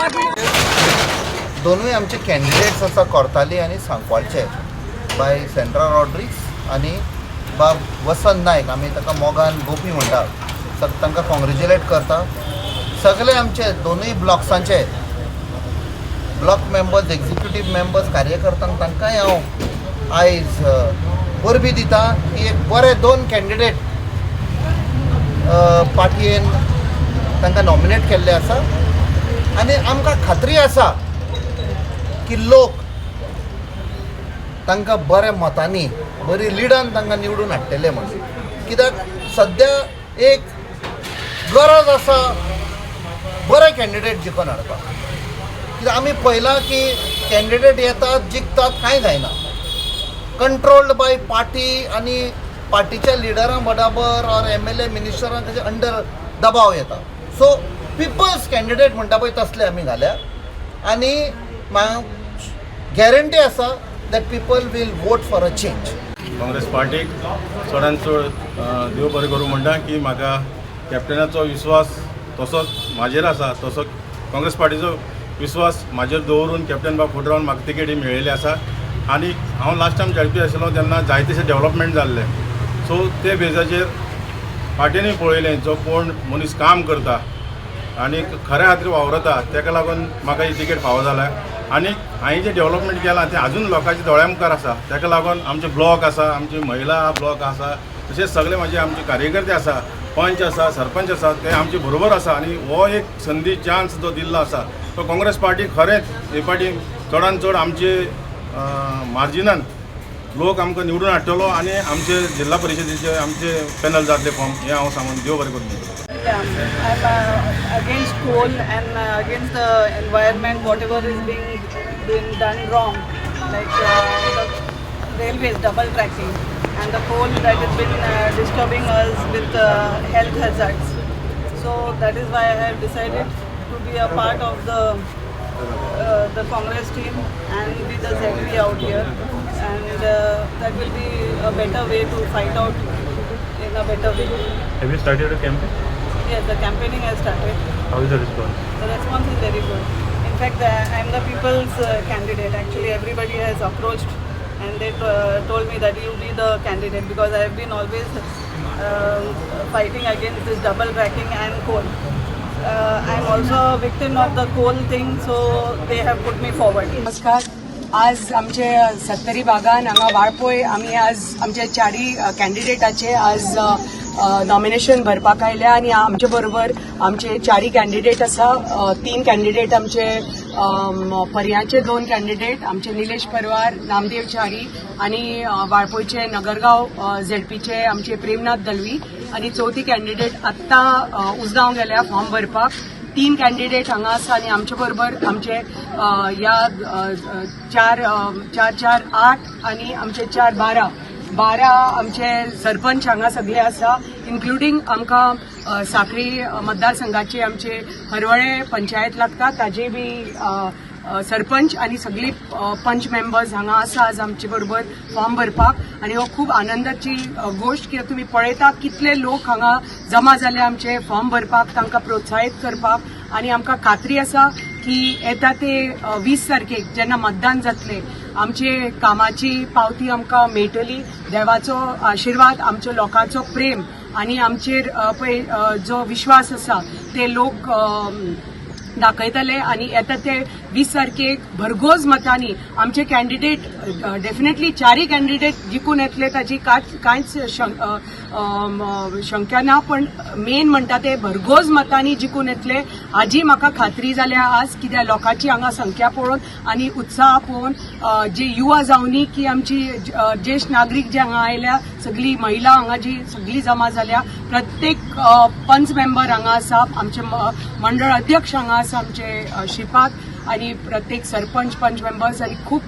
दोनूय आमचे कॅन्डिडेट्स आसा कोर्ताली आनी सांकवाळचे, बाय सेंड्रा रॉड्रिक्स आनी बाब वसंत नायक, आमी ताका मोगान गोपी म्हणटा, तांकां कॉंग्रेच्युलेट करता. सगळे आमचे दोनूय ब्लॉक्सांचे ब्लॉक मेंबर्स, एक्झिक्युटीव मेंबर्स, कार्यकर्त्यांक तांकांय हांव आयज परबी दिता की एक बरे 2 कॅन्डिडेट पार्टयेन तांकां नॉमिनेट केल्ले आसा आनी आमकां खात्री आसा की लोक तांकां बऱ्या मतांनी, बरी लिडान तांकां निवडून हाडटले म्हणून. कित्याक सद्या एक गरज आसा बरे कॅन्डिडेट जिखून हाडपाक. कित्याक आमी पळयलां की कॅन्डिडेट येतात, जिखतात, कांय जायना. कंट्रोल्ड बाय पार्टी आनी पार्टीच्या लिडरां बराबर ऑर MLA मिनिस्टरां ताचे अंडर दबाव येता. सो पिपल्स कॅन्डिडेट म्हणटा पळय तसले आमी घाल्या आनी गॅरंटी आसा that people will vote for a change. Congress पार्टीक चडान चड देव बरें करूं म्हणटा की म्हाका कॅप्टनाचो विश्वास तसोच म्हाजेर आसा, तसो काँग्रेस पार्टीचो विश्वास म्हाजेर दवरून कॅप्टन बाब फुडें रावन म्हाका तिकेटी मेळिल्ली आसा. आनी हांव लास्ट टायम झेडपी आशिल्लो तेन्ना जायतेशे डेवलपमेंट जाल्ले, सो ते बेजाचेर पार्टीनूय पळयलें जो कोण मनीस काम करता आनी खऱ्या खातीर वावरता ताका लागून म्हाका ही तिकेट फावो जाल्या. आनी हांवें जें डेवलपमेंट केलां तें आजून लोकांच्या दोळ्या मुखार आसा. ताका लागून आमचे ब्लॉक आसा, आमची महिला ब्लॉक आसा, तशेंच सगळे म्हाजे आमचे कार्यकर्ते आसा, पंच आसा, सरपंच आसा, ते आमचे बरोबर आसा. आनी हो एक संदी चान्स जो दिल्लो आसा तो काँग्रेस पार्टी खरेंच हे पार्टी चडान चड आमचे मार्जिनान लोक आमकां निवडून हाडटलो आनी आमचे जिल्हा परिशदेचे आमचे पॅनल जातले फॉर्म, हें हांव सांगून देव बरें करूं. I'm against coal and against the environment, whatever is being done wrong, like the railways double tracking and the coal that has been disturbing us with health hazards. So that is why I have decided to be a part of the Congress team and be the ZP out here, and that will be a better way to fight out in a better way. Have you started a campaign? Yes, the campaigning has started. How is the response? The response is very good. In fact, I am the people's candidate. Actually, everybody has approached and they told me that you be the candidate, because I have been always fighting against this double tracking and coal. I am also a victim of the coal thing, so they have put me forward. नमस्कार. आज आमचे सत्तरी भागान हांगा वाळपय आमी आज आमचे चारी कॅन्डिडेटाचे आज नॉमिनेशन भरपाक आयल्या आनी आमचे बरोबर आमचे चारी कॅन्डिडेट आसा. 3 कॅन्डिडेट आमचे पर्याचे, 2 कॅन्डिडेट आमचे निलेश परवार, नामदेव च्यारी आनी वाळपयचे नगरगांव झेडपीचे आमचे प्रेमनाथ दलवी आनी चवथी कॅन्डिडेट आत्तां उसगांव गेल्या फॉर्म भरपाक. 3 कॅन्डिडेट हांगा आसा आनी आमचे बरोबर आमचे ह्या 4 4 4 8 आनी आमचे 4 12 12 आमचे सरपंच हांगा सगळे आसा, इन्क्लुडींग आमकां साखळी मतदारसंघाचे आमचे हरवळे पंचायत लागता ताजे बी सरपंच आनी सगळी पंच मेंबर्स हांगा आसा आज आमचे बरोबर फॉर्म भरपाक. आनी हो खूब आनंदाची गोश्ट की तुमी पळयता कितले लोक हांगा जमा जाले आमचे फॉर्म भरपाक, तांकां प्रोत्साहीत करपाक. आनी आमकां खात्री आसा की येता ते 20 तारखेक जेन्ना मतदान जातलें आमचे कामाची पावती आमकां मेळटली. देवाचो आशिर्वाद, आमच्या लोकांचो प्रेम आनी आमचेर पळय जो विश्वास आसा ते लोक दाखयतले. आनी येता ते 20 तारखेक भरघोस मतांनी आमचे कॅन्डिडेट डेफिनेटली चारय कॅन्डिडेट जिखून येतले ताची कांयच शंका ना, पण मेन म्हणटा ते भरघोस मतांनी जिखून येतले हाजी म्हाका खात्री जाल्या आज, कित्याक लोकांची हांगा संख्या पळोवन आनी उत्साह पळोवन जे युवा जावनी की आमची ज्येश्ठ नागरीक जे हांगा आयल्या, सगळी महिला हांगा जी सगळी जमा जाल्या, प्रत्येक पंच मेंबर हांगा आसा, आमचे मंडळ अध्यक्ष हांगा आसा आमचे श्रीपाद आनी प्रत्येक सरपंच पंच मेंबर्स. आनी खूब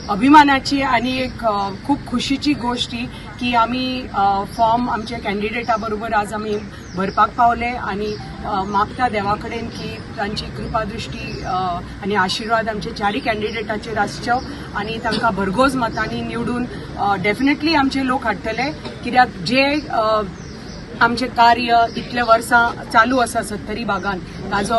अभिमानाची आनी एक खूब खुशीची गोश्ट ही की आमी फॉर्म आमच्या कॅन्डिडेटा बरोबर आज आमी भरपाक पावले आनी मागता देवा कडेन की तांची कृपा दृश्टी आनी आशिर्वाद आमचे चारी कॅन्डिडेटाचेर आसचो आनी तांकां भरघोस मतांनी निवडून डेफिनेटली आमचे लोक हाडटले. कित्याक जे आमचें कार्य इतले वर्सां चालू आसा सत्तरी भागान ताजो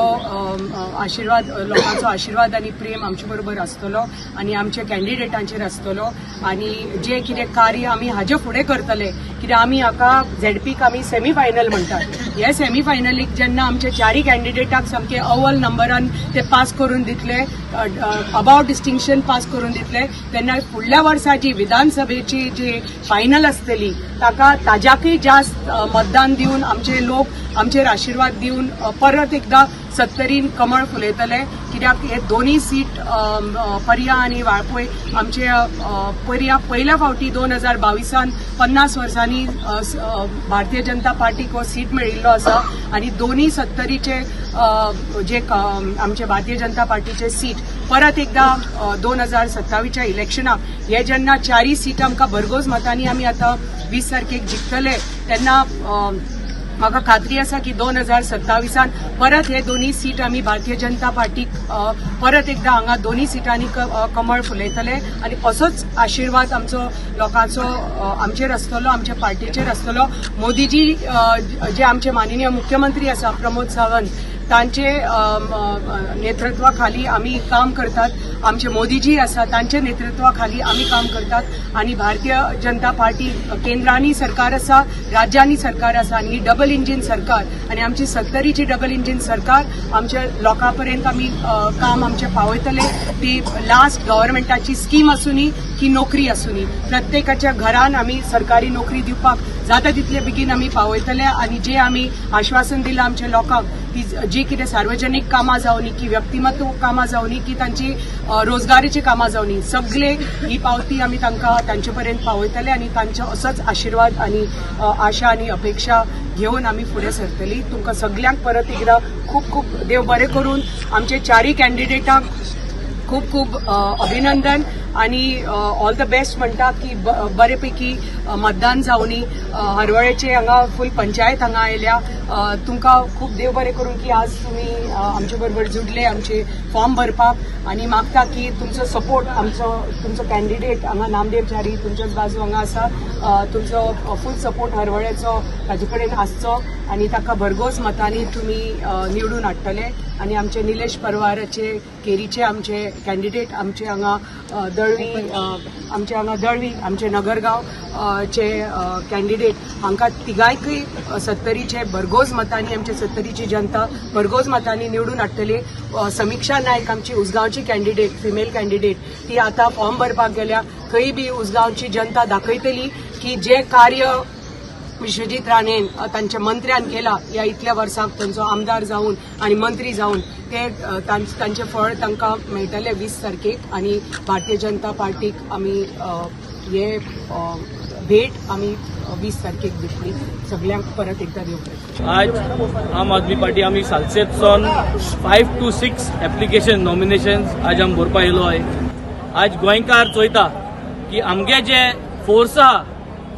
आशिर्वाद, लोकांचो आशिर्वाद आनी प्रेम आमचे बरोबर आसतलो आनी आमच्या कॅन्डिडेटांचेर आसतलो. आनी जे कितें कार्य आमी हाजे फुडें करतले, कित्याक आमी हाका झेडपीक आमी सेमीफायनल म्हणटात, हे सेमीफायनलीक जेन्ना आमचे चारी कॅन्डिडेटाक सामके अव्वल नंबरान ते पास करून दितले, अबाव डिस्टिंक्शन पास करून दितले, तेन्ना फुडल्या वर्सा जी विधानसभेची जी फायनल आसतली ताका ताज्याकय जास्त मतदान दिवन आमचे लोक आमचेर आशिर्वाद दिवन परत एकदा सत्तरीन कमळ फुलयतले. कित्याक हे दोनूय सीट पर्या आनी वाळपय आमचे पर्या पयल्या फावटी 2022 50 वर्सांनी भारतीय जनता पार्टीक हो सीट मेळिल्लो आसा आनी दोनूय सत्तरीचे जे आमचे भारतीय जनता पार्टीचे सीट परत एकदा 2027 इलेक्शनाक हे जेन्ना चारय सीट आमकां भरघोस मतांनी आमी आतां 20 तारखेक जिखतले तेन्ना म्हाका खात्री आसा की 2027 परत हे दोनूय सीट आमी भारतीय जनता पार्टीक परत एकदा हांगा दोनूय सिटांनी कमळ फुलयतले आनी असोच आशिर्वाद आमचो लोकांचो आमचेर आसतलो, आमच्या पार्टीचेर आसतलो. मोदीजी जे आमचे माननीय मुख्यमंत्री आसा प्रमोद सावंत, तांचे नेतृत्वा खाली आमी काम करतात. आमचे मोदीजी आसा तांच्या नेतृत्वा खाली आमी काम करतात आनी भारतीय जनता पार्टी केंद्रांनी सरकार आसा, राज्यांनी सरकार आसा आनी ही डबल इंजीन सरकार आनी आमची सत्तरीची डबल इंजीन सरकार आमच्या लोकां पर्यंत आमी काम आमचें पावयतले. ती लास्ट गव्हर्मेंटाची स्कीम आसूनी की नोकरी आसूनी, प्रत्येकाच्या घरान आमी सरकारी नोकरी दिवपाक जाता तितले बेगीन आमी पावयतले आनी जे आमी आश्वासन दिलां आमच्या लोकांक ती जी कितें सार्वजनीक कामां जावनी की व्यक्तिमत्व कामां जावनी की तांची रोजगारीची कामां जावनी, सगळे ही पावती आमी तांकां तांचे पर्यंत पावयतले आनी तांचो असोच आशिर्वाद आनी आशा आनी अपेक्षा घेवन आमी फुडें सरतली. तुमकां सगल्यांक परत एकदां खूब खूब देव बरें करून आमचे चारय कॅन्डिडेटांक खूब खूब अभिनंदन आनी ऑल the best म्हणटा की बरेपैकी मतदान जावनी. हरवळेचे हांगा फूल पंचायत हांगा आयल्या. तुमकां खूब देव बरें करूं की आज तुमी आमचे बरोबर जुडले आमचे फॉर्म भरपाक आनी मागता की तुमचो सपोर्ट आमचो तुमचो कॅन्डिडेट हांगा नामदेव च्यारी तुमच्याच बाजू हांगा आसा, तुमचो फूल सपोर्ट हरवळेचो ताजे कडेन आसचो आनी ताका भरघोस मतांनी तुमी निवडून हाडटले. आनी आमचे निलेश परवाराचे केरीचे आमचे कॅन्डिडेट आमचे हांगा दळवी आमचे हांगा दळवी आमचे नगरगांव चे कॅन्डिडेट हांकां तिगांयकूय सत्तरीचे भरघोस मतांनी आमचे सत्तरीची जनता भरघोस मतांनी निवडून हाडटली. समिक्षा नायक आमची उसगांवची कॅन्डिडेट, फिमेल कॅन्डिडेट, ती आतां फॉर्म भरपाक गेल्या. खंय बी उसगांवची जनता दाखयतली की जे कार्य विश्वजीत राणेन तांच्या मंत्र्यान केला ह्या इतल्या वर्साक तांचो आमदार जावन आनी मंत्री जावन ते तांचें फळ तांकां मेळटलें 20 तारखेक आनी भारतीय जनता पार्टीक आमी हे भेट आमी 20 तारखेक दितली. सगल्यांक परत एकदां दिवपाक आज आम आदमी पार्टी आमी सालसेतसून 5 to 6 application nomination आज आमी भरपा येयलो आहे. आज गोंयकार चोयता की आमगे जे फोर्स आहा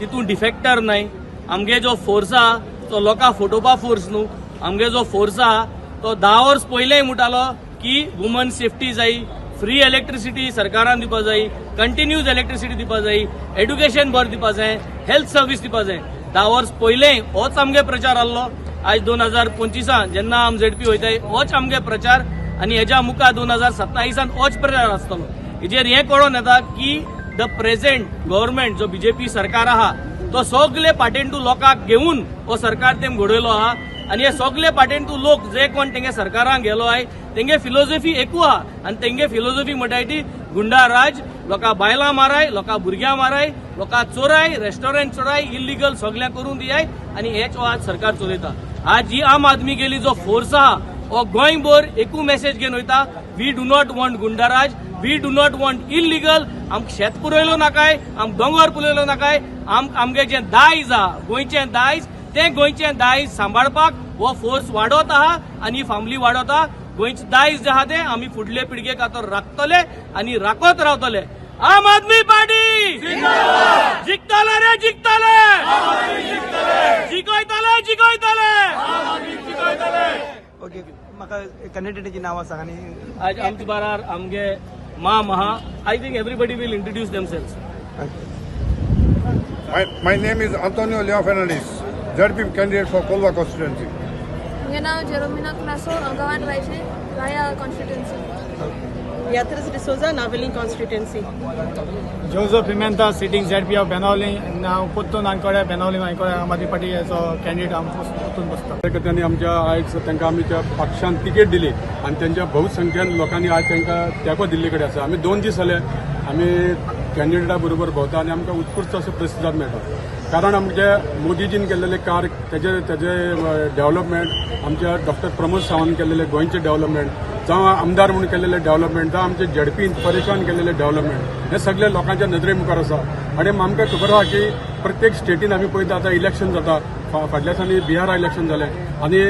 तितून डिफेक्टर न्हय, आमगे जो फोर्स आहा तो लोकां फटोवपा फोर्स न्हू. आमगे जो फोर्स आहा तो 10 वर्स पयलें म्हणटालो की वुमन सेफ्टी जाय, फ्री इलेक्ट्रिसिटी सरकारान दिवपा जाय, कंटिन्यूज इलेक्ट्रिसिटी दिवपा जाय, एड्युकेशन बरें दिवपा जाय, हेल्थ सर्वीस दिवपा जाय. 10 वर्स पयलें होच आमगे प्रचार आहलो. आज 2025 जेन्ना आम झेडपी वयताय होच आमगे प्रचार आनी हेज्या मुखार 2027 होच प्रचार आसतलो. हेजेर हें कळोन येता की the present government जो बीजेपी सरकार आहा तो सगळे पाटेंटू लोकांक घेवन हो सरकार तेम घडयलो आहा आनी हे सगळे पाटेंटू लोक जे कोण तेंगे सरकारान गेलो आहाय तेंगे फिलोसॉफी एकू आहा आनी तेंगे फिलोसॉफी म्हणटाय ती गुंडा राज, लोकां बायलां माराय, लोकां भुरग्यां माराय, लोकां चोराय, रेस्टॉरंट चोराय, इलिगल सगळ्यां करून दियाय आनी हेच हो आज सरकार चलयता. आज ही आम आदमी गेली जो फोर्स आहा हो गोंयभर एकू मेसेज घेवन वयता, we do not want goonda raj, we do not want illegal. आमकां शेत पुरयलो नाकाय, आमकां दोंगर पुरयलो नाकाय, आमगे जें दायज आहा गोंयचें दायज तें गोंयचें दायज सांबाळपाक हो फोर्स वाडत आहा आनी फामली वाडत आहा. गोंयचें दायज जें आहा तें आमी फुडले पिळगे खातीर राखतले आनी राखत रावतले. आम आदमी पार्टी जिखतले रे जिखतले, जिखयतले जिखयतले. ओके, म्हाका कॅन्डिडेटाची नांवां सांग. आनी आज आमचे बारार आमगे मा महा, I think everybody will introduce themselves. My name is Antonio Leo Fernandez, ZP candidate for Colva constituency. My name is Jeromina Colaco, Gavan Raije, Raya constituency. Beatrice D'Souza, Navelim constituency. Joseph Pimenta, sitting ZP of Benaulim. Now Puttun Ankara, Benaulim Ankara, Aam Aadmi Party as a candidate आम पुत्तून बसता. कार्यकर्त्यांनी आमच्या आयज तांकां आमी त्या पक्षान तिकेट दिली आनी तांच्या बहुसंख्येन लोकांनी आयज तांकां तेंको दिल्ले कडेन आसा. आमी 2 दीस जाले आमी कॅन्डिडेटा बरोबर भोंवता आनी आमकां उत्कृश्ट असो प्रतिसाद मेळटा. कारण आमचे मोदीजीन केल्लेले कार्य, तेजे डेव्हलपमेंट, आमच्या डॉक्टर प्रमोद सावंत केल्लेले गोंयचे डेव्हलपमेंट, जावं आमदार म्हणून केल्लेले डेव्हलपमेंट, जावं आमचे झेडपीन परेशान केल्लेले डेव्हलपमेंट, हे सगळे लोकांच्या नदरे मुखार आसा. आनी आमकां खबर आसा की प्रत्येक स्टेटीन आमी पळयता आतां इलेक्शन जाता. फाटल्या दिसांनी बिहारा इलेक्शन जालें आनी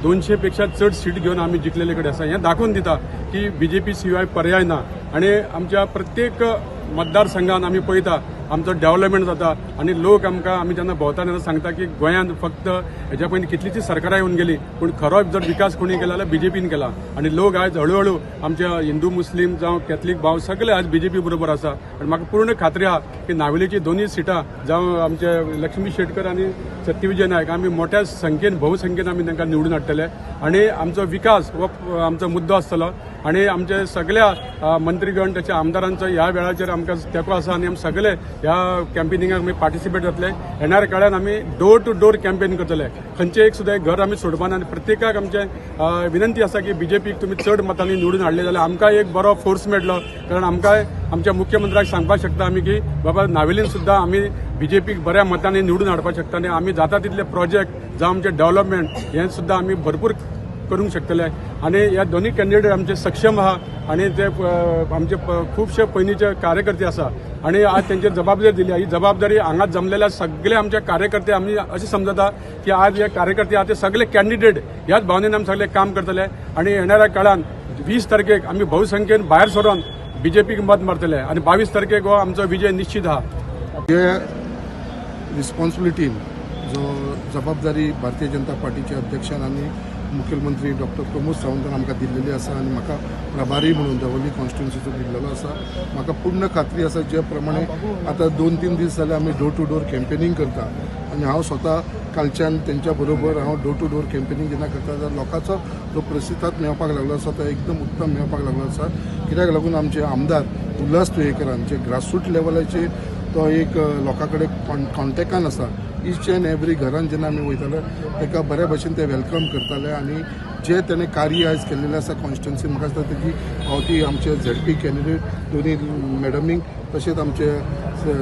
200 पेक्षा चड सीट घेवन आमी जिखलेले कडेन आसा. हें दाखोवन दिता की बीजेपी शिवाय पर्याय ना. आनी आमच्या प्रत्येक मतदारसंघान आमी पळयता आमचो डेव्हलपमेंट जाता आनी लोक आमकां आमी जेन्ना भोंवता तेन्ना सांगता की गोंयांत फक्त हेज्या पयलीं कितलींशीं सरकारां येवन गेली पूण खरो जर विकास कोणी केला जाल्यार बीजेपीन केला आनी लोक आयज हळुहळू आमच्या हिंदू मुस्लीम जावं कॅथलीक भाव सगळे आज बीजेपी बरोबर आसा आनी म्हाका पूर्ण खात्री आहा की नावेलीची दोनूय सिटां जावं आमचे लक्ष्मी शेटकर आनी सत्यविजय नायक आमी मोठ्या संख्येन बहुसंख्येन आमी तांकां निवडून हाडटले आनी आमचो विकास हो आमचो मुद्दो आसतलो आनी आमचे सगळ्या मंत्रीगण तशें आमदारांचो ह्या वेळाचेर आमकां तेंको आसा आनी आमी सगळे ह्या कॅम्पेनिंगाक आमी पार्टिसिपेट जातले. येणाऱ्या काळान आमी डोर टू डोर कॅम्पेन करतले, खंयचें एक सुद्दां एक घर आमी सोडपाना आनी प्रत्येकाक आमचें विनंती आसा की बीजेपीक तुमी चड मतांनी निवडून हाडले जाल्यार आमकां एक बरो फोर्स मेळटलो, कारण आमकां आमच्या मुख्यमंत्र्याक सांगपाक शकता आमी की बाबा नावेलीन सुद्दां आमी बीजेपीक बऱ्या मतांनी निवडून हाडपाक शकता आनी आमी जाता तितले प्रोजेक्ट जावं आमचें डेव्हलपमेंट हें सुद्दां आमी भरपूर करूंक शकतले आनी ह्या दोनूय कॅन्डिडेट आमचे सक्षम आहा आनी ते आमचे खुबशे पयलींचे कार्यकर्ते आसा आनी आज तेंचेर जबाबदारी दिली. ही जबाबदारी हांगा जमलेल्या सगळे आमचे कार्यकर्ते आमी अशें समजता की आज हे कार्यकर्ते आहा ते सगळे कॅन्डिडेट ह्याच भावनेन आमी सगळे काम करतले आनी येणाऱ्या काळान 20 तारखेक आमी बहुसंख्येन भायर सरून बीजेपीक मत मारतले आनी 22 तारखेक हो आमचो विजय निश्चित आहा. जे रिस्पॉन्सिबिलिटीन जो जबाबदारी भारतीय जनता पार्टीचे अध्यक्षान आनी मुख्यमंत्री डॉक्टर प्रमोद सावंतान आमकां दिल्लेली आसा आनी म्हाका प्रभारी म्हणून दवर्ली कॉन्स्टिट्युन्सीचो दिल्लेलो आसा. म्हाका पूर्ण खात्री आसा जे प्रमाणे आतां 2-3 दीस जाले आमी डोर टू डोर कॅम्पेनींग करता आनी हांव स्वता कालच्यान तेंच्या बरोबर हांव डोर टू डोर कॅम्पेनींग जेन्ना करता जाल्यार लोकांचो जो प्रतिसाद मेळपाक लागलो आसा तो एकदम उत्तम मेळपाक लागलो आसा. कित्याक लागून आमचे आमदार उल्हास तुयेकरान जे ग्रासरूट लेवलाचेर तो एक लोकां कडेन कॉन्टेक्टान आसा, इच एन्ड एवरी घरान जेन्ना आमी वयताले ताका बऱ्या भशेन ते welcome करताले आनी जे तेणें कार्य आयज केल्लेलें आसा कॉन्स्टिट्युन्सी म्हाका दिसता तेजी पावती आमचे झेडपी कॅन्डिडेट दोनी मॅडमींक तशेंच आमचे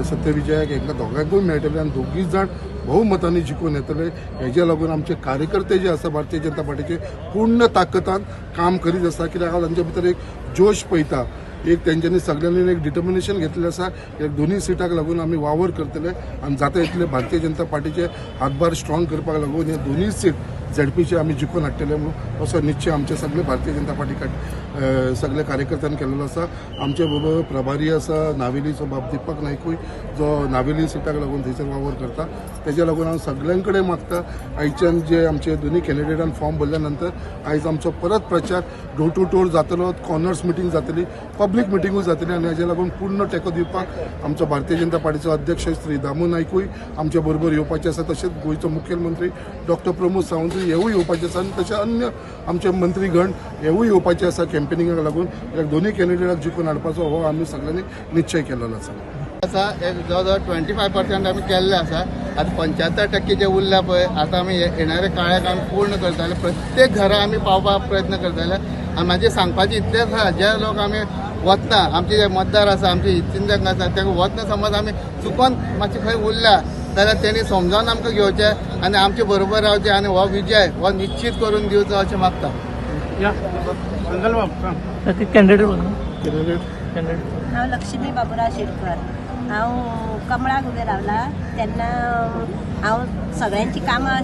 सत्यविजयाक हांकां दोगांकूय मेळटले आनी दोगूय जाण बहुमतांनी जिखून येतले. हेज्या लागून आमचे कार्यकर्ते जे आसा भारतीय जनता पार्टीचे पूर्ण ताकदान काम करीत आसा, कित्याक हांव तांच्या भितर एक जोश पळयता, एक तेंच्यांनी सगळ्यांनी एक डिटर्मिनेशन घेतलें आसा एक दोनूय सिटाक लागून आमी वावर करतले आनी जाता इतले भारतीय जनता पार्टीचे हातभार स्ट्रॉंग करपाक लागून हे दोनूय सीट झेडपीचे आमी जिखून हाडटले म्हणून असो निश्चय आमचे सगळे भारतीय जनता पार्टी सगळे कार्यकर्त्यांनी केल्लो आसा. आमचे बरोबर प्रभारी आसा नावेलीचो बाब दीपक नायकूय जो नावेली सिटाक लागून थंयसर वावर करता, तेज्या लागून हांव सगळ्यां कडेन मागता आयच्यान जे आमचे दोनूय कॅन्डिडेटान फॉर्म भरल्या नंतर आयज आमचो परत प्रचार डोर टू डोर जातलो, कॉर्नर्स मिटींग जातली, पब्लीक मिटिंगूय जातली आनी हेज्या लागून पूर्ण तेंको दिवपाक आमचो भारतीय जनता पार्टीचो अध्यक्ष श्री दामू नायकूय आमच्या बरोबर येवपाचे आसा, तशेंच गोंयचो मुख्यमंत्री डॉक्टर प्रमोद सावंत हेवूय येवपाचे आसा आनी तशें अन्य आमचे मंत्रीगण हेवूय येवपाचे आसा कॅम्पेनिंगाक लागून. दोनूय कॅन्डिडेटाक जिखून हाडपाचो हो आमी सगळ्यांनी निश्चय केलेलो आसा. आसा एक जवळ जवळ 25% आमी केल्ले आसा, आतां 75% जे उरल्या पळय आतां आमी येणाऱ्या काळाक आमी पूर्ण करतले, प्रत्येक घरा आमी पावपाक प्रयत्न करतले. आनी म्हाजें सांगपाचें इतलेंच आसा, जे लोक आमी वतना आमचे जे मतदार आसा आमचे हितचिंतक आसा तांकां वतना समज आमी चुकोन मातशें खंय उरल्या जाल्यार तेणी समजोन आमकां घेवचें आनी आमचे बरोबर रावचें आनी हो विजय हो निश्चीत करून दिवचो अशें मागता. हांव लक्ष्मी बाबुराव शेटकर, हांव कमळाक उबें रावलां तेन्ना हांव सगळ्यांची कामां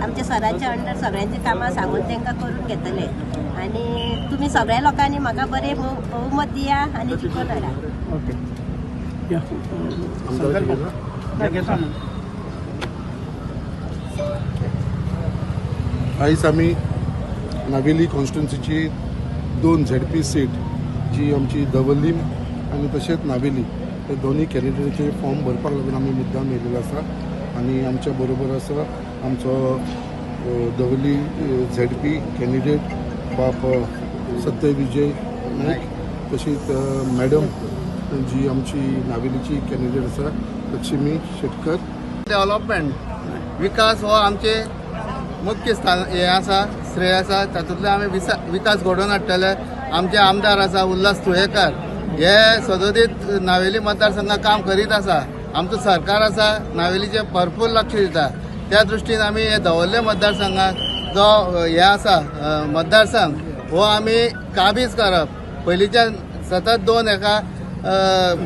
आमच्या सराच्या अंडर सगळ्यांची कामां सांगून तांकां करून घेतलें आनी तुमी सगळ्या लोकांनी म्हाका बरें बहुमत दिया आनी जिखून हाडा. आयज आमी नावेली कॉन्स्टिट्युन्सीची 2 झेडपी सीट जी आमची दवर्लीम आनी तशेंच नावेली हे दोनूय कॅन्डिडेटाचे फॉर्म भरपाक लागून आमी मुद्दाम येयलेलो आसा आनी आमच्या बरोबर आसा आमचो दवर्ली झेडपी कॅन्डिडेट बाब सत्यविजय नायक, तशीच मॅडम जी आमची नावेलीची कॅन्डिडेट आसा लक्ष्मी शेटकर. डेव्हलपमेंट विकास हो आमचे मुख्य स्थान हें आसा, श्रेय आसा, तातूंतल्यान आमी विकास घडोवन हाडटले. आमचे आमदार आसा उल्हास तुयेकर हे सदोदीत नावेली मतदारसंघात काम करीत आसा, आमचो सरकार आसा नावेलीचेर भरपूर लक्ष दिता. त्या दृश्टीन आमी हे दवर्ले मतदारसंघात जो हे आसा मतदारसंघ हो आमी काबीज करप. पयलींच्यान सतत 2 हेका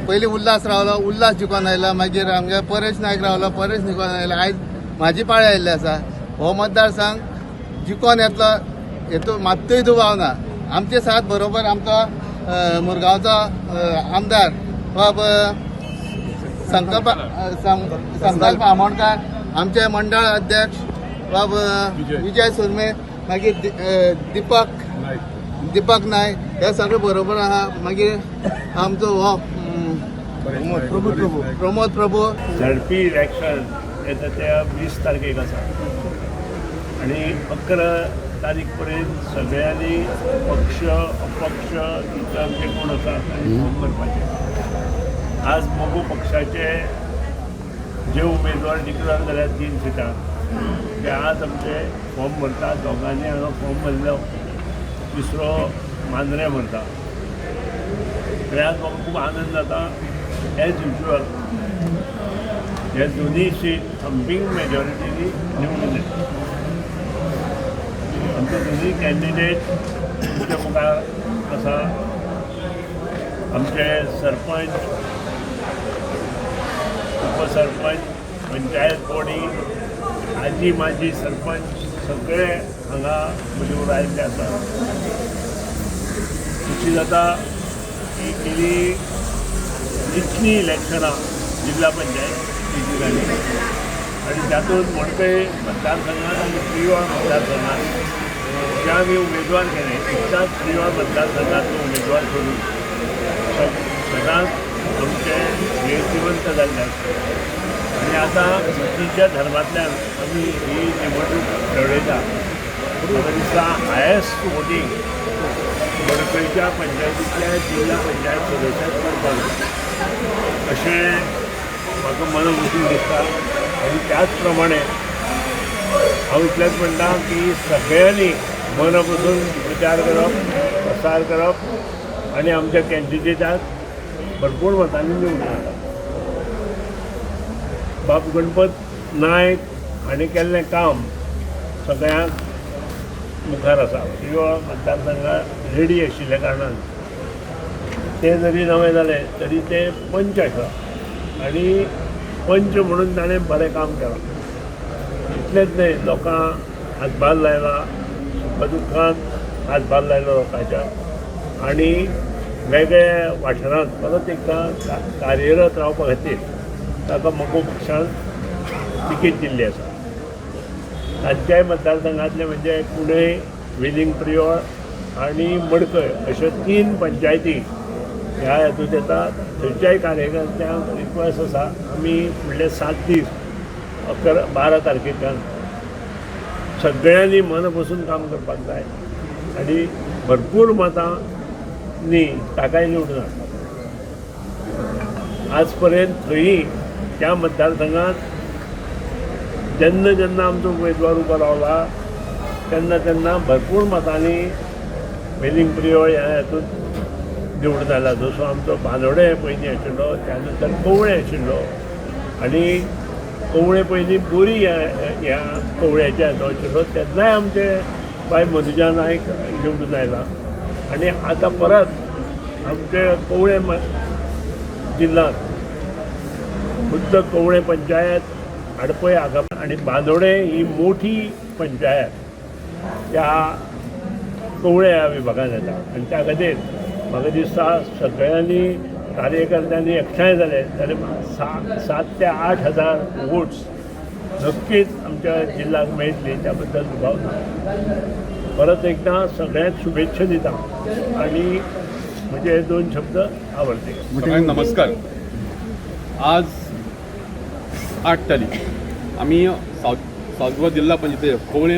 पयलीं उल्हास रावलो, उल्हास जिखोन आयलो, मागीर आमगे परेश नायक रावलो, परेश जिखोन आयलो, आयज म्हाजी पाळी आयिल्ली आसा. हो मतदारसंघ जिखोन येतलो हेतून मात्तूय दुबाव ना. आमचे साथ बरोबर आमचो मुरगांवचो आमदार बाब संकल्प संकल्प आमोणकार, आमचे मंडळ अध्यक्ष बाब विजय सुर्मे, मागीर दीपक नायक, हे सगळे बरोबर आहा. मागीर आमचो हो प्रमोद प्रभू. झडपी इलेक्शन येता त्या 20 तारखेक आसा आनी 11 तारीख पर्यंत सगळ्यांनी पक्ष अपक्ष इतर जे कोण आसा तांणी फॉर्म भरपाचे. आज मगो पक्षाचे जे उमेदवार डिक्लेअर जाल्यार 3 सिटां ते आज आमचे फॉर्म भरता. दोगांनी हांगा फॉर्म भरलो, तिसरो मांद्रे भरता. आनी आज म्हाका खूब आनंद जाता. एज युज्युअल हे दोन्ही सीट थंपींग मेजॉरिटीनी निवडून येता. आमचे दोन्ही कॅन्डिडेट तुमच्या मुखार आसा. आमचे सरपंच, उपसरपंच, पंचायत बॉडी, आजी माजी सरपंच सगळे हांगा म्हजे आयिल्ले आसा. खुशी जाता की केली इतलीं इलेक्शनां जिल्हा पंचायतीची जाली आनी तातूंत मडकय मतदारसंघात आनी प्रियोळ मतदारसंघात जे आमी उमेदवार केले तितल्याच प्रियोळ मतदारसंघातलो उमेदवार सोडून सदांच आमचे जैतिवंत जाल्ले आसा. आनी आतां तिच्या धर्मांतल्यान आमी ही निवडणूक लढयता. म्हाका दिसता हायेस्ट वोटींग मडकयच्या पंचायतींतल्या जिल्हा पंचायत सदस्याक करपाक जाय अशें म्हाका मना वचून दिसता. आनी त्याच प्रमाणे हांव इतलेंच म्हणटा की सगळ्यांनी मना पसून प्रचार करप, प्रसार करप आनी आमच्या कॅन्डिडेटाक भरपूर मतांनी निवडून हाडप. बाब गणपत नायक हांणी केल्लें काम सगळ्यांक मुखार आसा. प्रियोळ मतदारसंघात रेडी आशिल्ल्या कारणान ते जरी नवे जाले तरी ते पंच आसा आनी पंच म्हणून ताणें बरें काम केलां. इतलेंच न्हय, लोकांक हातभार लायला, सुखा दुख्खान हातभार लायलो लोकांच्या आनी वेगळ्या वाठारांत परत एकदां कार्यरत रावपा खातीर ताका मगो पक्षान तिकेट दिल्ली आसा. तांच्याय मतदारसंघांतले म्हणजे कुणय, वेलिंग प्रियोळ आनी मडकय अश्यो 3 पंचायती ह्या हातूंत येता. थंयच्याय कार्यकर्त्यांक रिक्वेस्ट आसा आमी फुडले 7 दीस 11-12 तारखेच्यान सगळ्यांनी मन बसून काम करपाक जाय आनी भरपूर मतांनी ताकाय निवडून हाडपाक. आज पर्यंत थंय त्या मतदारसंघात जेन्ना जेन्ना आमचो उमेदवार उबो रावला तेन्ना तेन्ना भरपूर मतांनी वेलिंग प्रियोळ ह्या हातूंत निवडून आयला. जसो आमचो बांदोडे पयलीं आशिल्लो, त्या नंतर कवळे आशिल्लो आनी कवळे पयलीं बोरी ह्या कवळ्याच्या हातूंत आशिल्लो तेन्नाय आमचे बाय मधुजा नायक निवडून आयला. आनी आतां परत आमचे कवळे जिल्ल्यांत खुद्द कवळे पंचायत, आडपय, आगाप आनी बांदोडे ही मोठी पंचायत त्या कवळे ह्या विभागांत येता. आनी त्या खातीर म्हाका दिसता सगळ्यांनी कार्यकर्त्यांनी एकठांय जाले जाल्यार 7 ते 8 हजार वोट्स नक्कीच आमच्या जिल्ल्याक मेळटली, त्या बद्दल दुबाव ना. परत एकदां सगळ्यांक शुभेच्छा दिता आनी म्हजे हे 2 शब्द आवडते. सगळ्यांक नमस्कार. आज 8 तारीख आमी सावथ गोवा जिल्हा पंचायत कवळे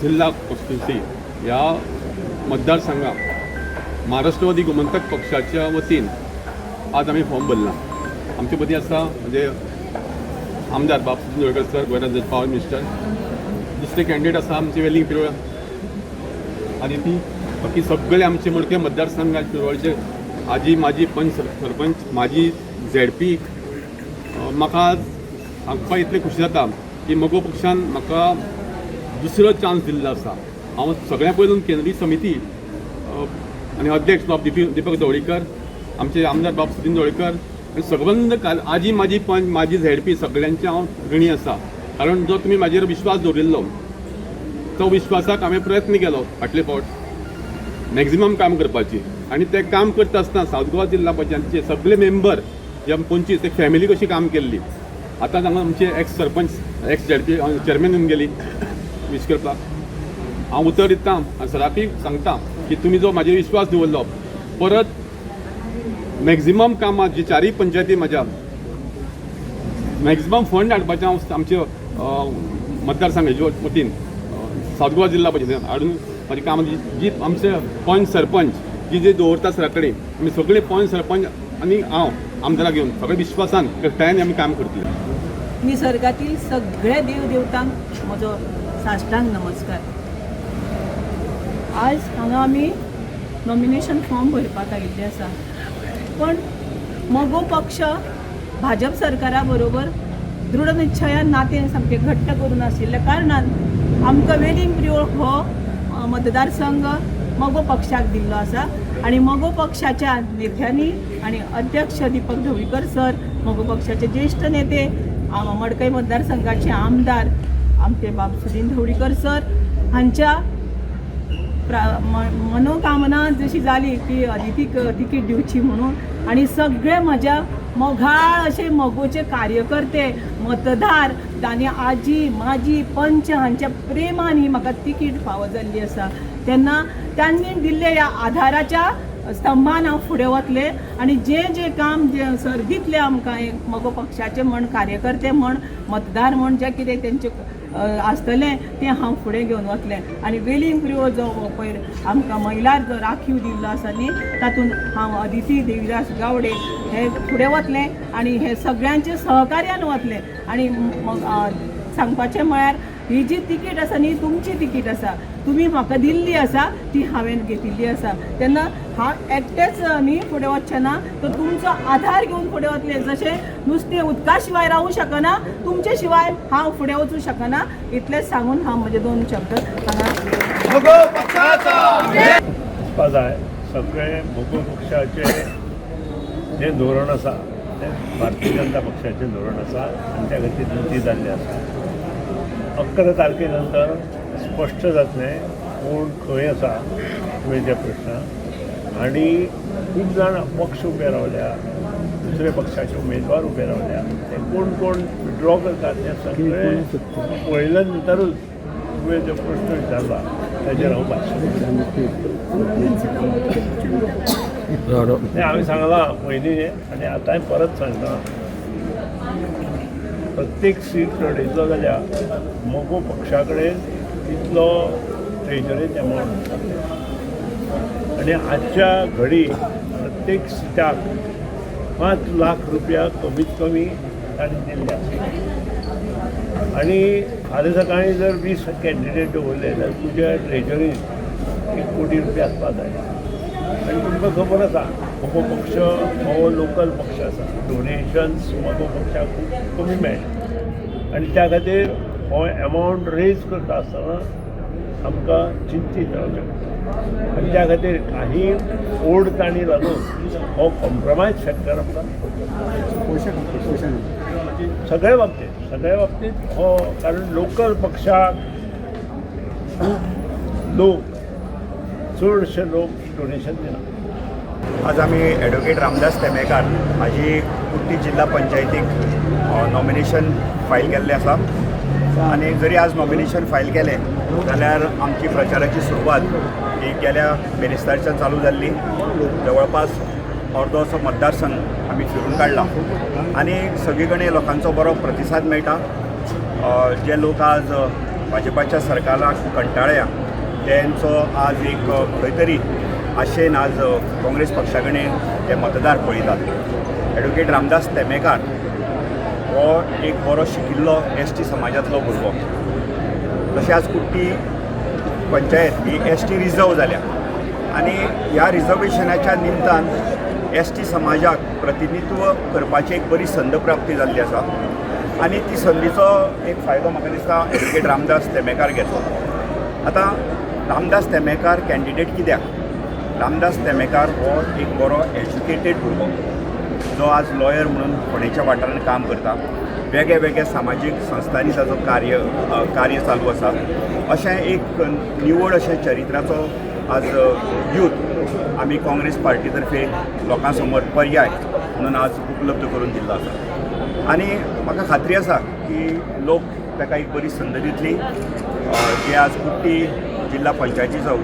जिल्हा कॉन्स्टिट्युन्सी ह्या मतदारसंघात महाराष्ट्रवादी गोमंतक पक्षाच्या वतीन आज आमी फॉर्म भरला. आमचे मदीं आसा म्हणजे आमदार बाब सचिन जोडकर सर, गोंय राज्याचे पावर मिनिस्टर. दुसरे कॅन्डिडेट आसा आमचे वेलिंग प्रियोळ आनी ती बाकी सगळे आमचे मडके मतदारसंघात प्रियोळचे आजी माजी पंच सरपंच, माजी झेडपी. म्हाका सांगपाक इतलें खुशी जाता की मगो पक्षान म्हाका दुसरो चान्स दिल्लो आसा. हांव सगळ्यां पयलून केंद्रीय समिती आनी अध्यक्ष बाब दीपक ढवळीकर, आमचे आमदार बाब सचिन जोडकर आनी सबंद आजी माजी पंच, माजी झेडपी सगळ्यांचे हांव ऋणी आसा. कारण जो तुमी म्हाजेर विश्वास दवरिल्लो तो विश्वासाक हांवें प्रयत्न केलो फाटले फावट मॅक्झिमम काम करपाची. आनी तें काम करता आसतना सावथ गोवा जिल्हा पंचायतीचे सगळे मेंबर जे आमी 25 एक फॅमिली कशी काम केल्ली. आतां हांगा आमचे x sarpanch, x ZP chairman येवन गेली वीश करपाक. हांव उतर दिता आनी सराकय सांगता की तुमी जो म्हाजेर विश्वास दवरलो परत मॅक्झिमम कामां जी चारय पंचायती म्हाज्या मॅक्झिमम फंड हाडपाचें हांव आमचे मतदारसंघाचे वतीन सावथ गोवा जिल्हा पंचायतीन हाडून म्हाजी कामां जी आमचे पंच सरपंच जी जी दवरता सरा कडेन आमी सगळे पंच सरपंच आनी हांव आमदाराक घेवन सगळे विश्वासान एकठांयान आमी काम करतले. निसर्गातील सगळे देवदेवतांक म्हजो साष्टांग नमस्कार. आज हांगा आमी नॉमिनेशन फॉर्म भरपाक आयिल्ले आसा, पण मगो पक्ष भाजप सरकारा बरोबर दृढ निश्चयान नातें सामकें घट्ट करून आशिल्ल्या कारणान आमकां वेलींग प्रियोळ हो मतदारसंघ मगो पक्षाक दिल्लो आसा आनी मगो पक्षाच्या नेत्यांनी आनी अध्यक्ष दीपक ढवळीकर सर, मगो पक्षाचे ज्येश्ठ नेते, मडकय मतदारसंघाचे आमदार आमचे बाब सुदीन ढवळीकर सर हांच्या मनोकामना जशी जाली की अदितीक तिकीट दिवची म्हणून आनी सगळे म्हज्या मोगाळ अशे मगोचे कार्यकर्ते, मतदार आनी आजी माजी पंच हांच्या प्रेमान ही म्हाका तिकीट फावो जाल्ली आसा. तेन्ना तांणी दिल्ल्या ह्या आधाराच्या स्तंभान हांव फुडें वतलें आनी जें जें काम जें सर दितलें आमकां मगो पक्षाचे म्हण, कार्यकर्ते म्हण, मतदार म्हण जें कितें तेंचें आसतलें तें हांव फुडें घेवन वतलें. आनी वेलींग प्रियोळ जो पयर आमकां महिलार जो राखीव दिल्लो आसा न्ही तातूंत हांव अदिती देविदास गावडे हे फुडें वतलें आनी हे सगळ्यांचे सहकार्यान वतलें. आनी सांगपाचें म्हळ्यार ही जी तिकीट आसा न्ही तुमची तिकीट आसा, तुमी म्हाका दिल्ली आसा, ती हांवें घेतिल्ली आसा. तेन्ना हांव एकटेंच न्ही फुडें वचचें ना, तर तुमचो आधार घेवन फुडें वतलें. जशें नुस्तें उदका शिवाय रावूं शकना, तुमचे शिवाय हांव फुडें वचूं शकना. इतलेंच सांगून हांव म्हजे दोन शब्द हांगा वचपा जाय. सगळे मगो पक्षाचे जें धोरण आसा तें भारतीय जनता पक्षाचें धोरण आसा आनी त्या खातीर युती जाल्ली आसा. 11 तारखे नंतर स्पश्ट जातलें कोण खंय आसा तुवें त्या प्रश्नाक. आनी खूब जाण पक्ष उबे रावल्या, दुसऱ्या पक्षाचे उमेदवार उबे रावल्या, ते कोण कोण विड्रॉ करतात तें सगळें पळयल्या नंतरूच तुवें जो प्रश्न विचारला ताचेर हांव भाशण. हांवें सांगलां पयलीं आनी आतांय परत सांगता, प्रत्येक सीट लढयतलो जाल्यार मगो पक्षा कडेन तितलो ट्रेजरींत एमावंट आसता आनी आजच्या घडी प्रत्येक सिटाक 5 लाख रुपया कमीत कमी तांणी दिल्ले आसा. आनी फाल्यां सकाळीं जर 20 कॅन्डिडेट दवरले जाल्यार तुज्या ट्रेजरींत 1 कोटी रुपया आसपा जाय. आनी तुमकां खबर आसा मगो पक्ष हो लोकल पक्ष आसा, डोनेशन्स मगो पक्षाक खूब कमी मेळटा आनी त्या खातीर हो एमावंट रेज करता आसतना आमकां चिंतीत रावचें पडटा. आनी त्या खातीर काही ओड ताणी लागून हो कॉम्प्रोमायज फॅक्टर आमकां सगळे बाबतींत हो, कारण लोकल पक्षाक खूब लोक, चडशे लोक डोनेशन दिना. आज आमी एडवोकेट रामदास तेमेकार हाजी कुट्टी जिल्हा पंचायतीक नॉमिनेशन फायल केल्लें आसा आनी जरी आज नॉमिनेशन फायल केलें जाल्यार आमची प्रचाराची सुरवात ही गेल्या बिरेस्तारच्यान चालू जाल्ली. जवळपास अर्दो असो मतदारसंघ आमी फिरून काडला आनी सगळे कडेन लोकांचो बरो प्रतिसाद मेळटा. जे लोक आज भाजपाच्या सरकाराक कंटाळ्या तेंचो आज एक खंय तरी आशेन आज काँग्रेस पक्षा कडेन ते मतदार पळयतात. एडवोकेट रामदास तेमेकार हो एक बरो शिकिल्लो एस टी समाजांतलो भुरगो. तशें आज कुट्टी पंचायत ही एस टी रिजर्व जाल्या आनी ह्या रिजर्वेशनाच्या निमतान एस टी समाजाक प्रतिनिधित्व करपाची एक बरी संद प्राप्ती जाल्ली आसा आनी ती संदीचो एक फायदो म्हाका दिसता एडवोकेट रामदास तेमेकार घेतलो. आतां रामदास तेमेकार कॅन्डिडेट कित्याक? रामदास तेमेकार हो एक बरो एज्युकेटेड भुरगो जो आज लॉयर म्हणून फोंडेच्या वाठारांत काम करता. वेगळे वेगळे सामाजीक संस्थांनी ताजो कार्य चालू आसा. अशें एक निवड अशें चरित्राचो आज यूथ आमी काँग्रेस पार्टी तर्फे लोकां समोर पर्याय म्हणून आज उपलब्ध करून दिल्लो आसा. आनी म्हाका खात्री आसा की लोक ताका एक बरी संद दितली. जे आज कुट्टी जिल्हा पंचायतीचो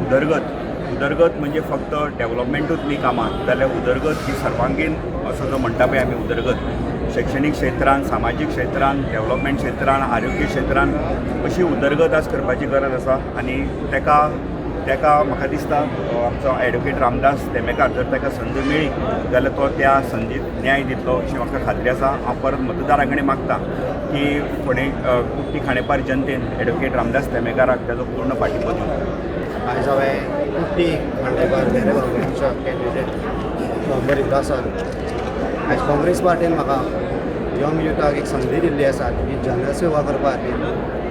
उदरगत म्हणजे फक्त डेव्हलपमेंटूच न्ही कामां, जाल्यार उदरगत ही सर्वांगीण असो जो म्हणटा पळय आमी उदरगत, शैक्षणीक क्षेत्रान, सामाजीक क्षेत्रान, डेव्हलपमेंट क्षेत्रान, आरोग्य क्षेत्रान अशी उदरगत आज करपाची गरज आसा. आनी ताका म्हाका दिसता आमचो एडवोकेट रामदास तेमेकार जर ताका संद मेळ्ळी जाल्यार तो त्या संदीत न्याय दितलो अशी म्हाका खात्री आसा. हांव परत मतदारां कडेन मागता की फोंडें कुट्टी खांडेपार जनतेन एडवोकेट रामदास तेमेकाराक ताजो पूर्ण पाठिंबो दिवचो. आयज हांवें कुट्टी खांडेपार वेरें बांदोड्याच्या कॅन्डिडेट फॉर्म भरिल्लो आसा. आयज काँग्रेस पार्टीन म्हाका यंग युथाक एक संदी दिल्ली आसा की जनसेवा करपा खातीर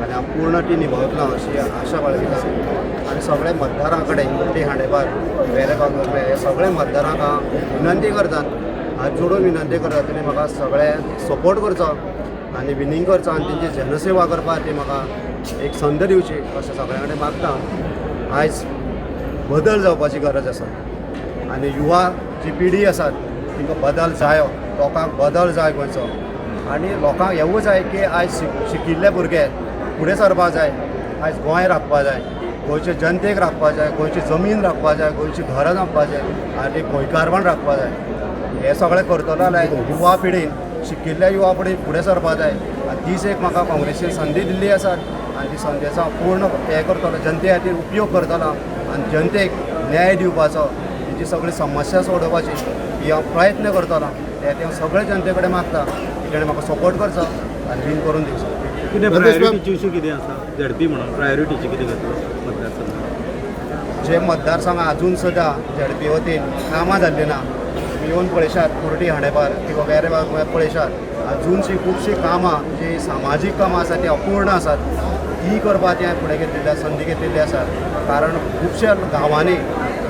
आनी हांव पूर्ण ती निभायतलो अशी आशा बाळगिता. आनी सगळ्या मतदारां कडेन कुट्टी खांडेपार वेरें बांदोड्या हे सगळे मतदारांक हांव विनंती करता, हात जोडून विनंती करता, तेणी म्हाका सगळे सपोर्ट करचो आनी विनींग करचो आनी तेंची जनसेवा करपा खातीर म्हाका एक संद दिवची अशें सगळ्यां कडेन मागता. आयज बदल जावपाची गरज आसा आनी युवा जी पिढी आसा तांकां बदल जायो, लोकांक बदल जाय गोंयचो आनी लोकांक हेवूय जाय की आयज शिकिल्ले भुरगे फुडें सरपाक जाय, आयज गोंय राखपा जाय, गोंयचे जनतेक राखपा जाय, गोंयची जमीन राखपा जाय, गोंयची घरां राखपा जाय आनी गोंयकारपण राखपा जाय. हें सगळें करतलो जाल्यार युवा पिढीन, शिकिल्ल्या युवा पिढीन फुडें सरपा जाय आनी तीच एक म्हाका काँग्रेसीन संदी दिल्ली आसा आनी ती संदेचो हांव पूर्ण हें करतलो, जनते खातीर उपयोग करतलो आनी जनतेक न्याय दिवपाचो, तेंची सगळी समस्या सोडोवपाची ही हांव प्रयत्न करतलो. ते हांव सगळे जनते कडेन मागता की तेणें म्हाका सपोर्ट करचो आनी विन करून दिवचो. कितें प्रायोरिटीची इशू कितें आसा झेडपी म्हणून प्रायोरिटीची कितें घेतलो मतदारसंघ? जे मतदारसंघ अजून सुद्दां झेडपी वतीन कामां जाल्लीं ना, येवन पळयशात कुर्टी खांडेपार किंवा वेरें पळयशात, अजूनशी खुबशीं कामां जी सामाजीक कामां आसा ती अपूर्ण आसात, ती करपाची हांवें फुडें घेतिल्ली संदी घेतिल्ली आसा. कारण खुबश्या गांवांनी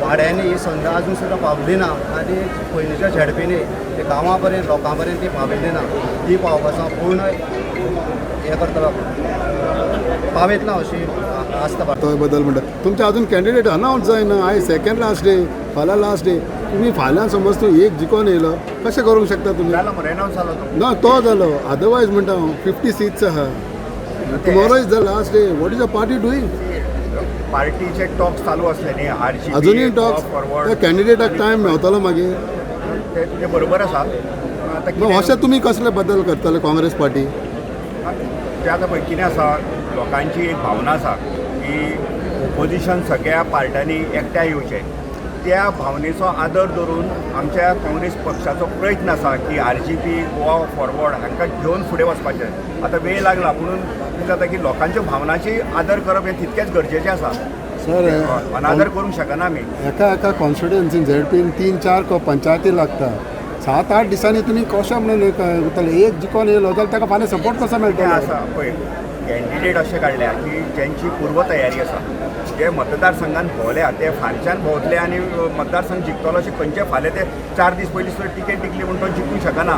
वाड्यांनी ही संद अजून सुद्दां पावली ना आनी पयलींच्या झेडपींनी ते गांवां पर्यंत लोकां पर्यंत ती पाविल्ली ना, ती पावपाचो पूर्ण हें करतलो, पावयतलो अशी आस्ता. तो बदल म्हणटा तुमचे अजून कॅन्डिडेट अनावन्स जायना. आयज सेकंड लास्ट डे, फाल्यां लास्ट डे, तुमी फाल्यां समज तूं एक जिकोन येयलो कशें करूंक शकता तुमी? ना तो जालो, अदरवायज म्हणटा हांव 50 सीट्स आहा. Tomorrow is the last day. What is the party doing? पार्टीचे टॉक्स चालू आसले न्ही, आरजीपी अजूनय टॉक्स, त्या कॅन्डिडेटाक टायम मेवतलो मागीर. ते तुजें बरोबर आसा. अशें तुमी कसले बदल करतले काँग्रेस पार्टी? ते आतां पळय कितें आसा, लोकांची एक भावना आसा की ओपोजिशन सगळ्या पार्ट्यांनी एकठांय येवचें. त्या भावनेचो आदर धरून आमच्या काँग्रेस पक्षाचो प्रयत्न आसा की आरजीपी, गोवा फॉरवर्ड हांकां घेवन फुडें वचपाचें. आतां वेळ लागला म्हणून कितें जाता की लोकांच्या भावनाची आदर करप हें तितकेंच गरजेचें आसा. सर, अनादर करूंक शकना आमी. एका एका कॉन्स्टिट्युएन्सीन झेडपीन 3-4 पंचायती लागता. 7-8 दिसांनी तुमी कशें म्हणून उरतले? एक जिकोन येयलो जाल्यार ताका फाल्यां सपोर्ट कसो मेळटलो? आसा पळय कॅन्डिडेट अशें काडल्या की ज्यांची पूर्वतयारी आसा, जे मतदारसंघान भोंवल्या ते फारच्यान भोंवतले आनी मतदारसंघ जिखतलो अशें खंयचे फाल्यां ते 4 दीस पयलीं सुद्दां टिकेट जिखली म्हूण तो जिखूंक शकना.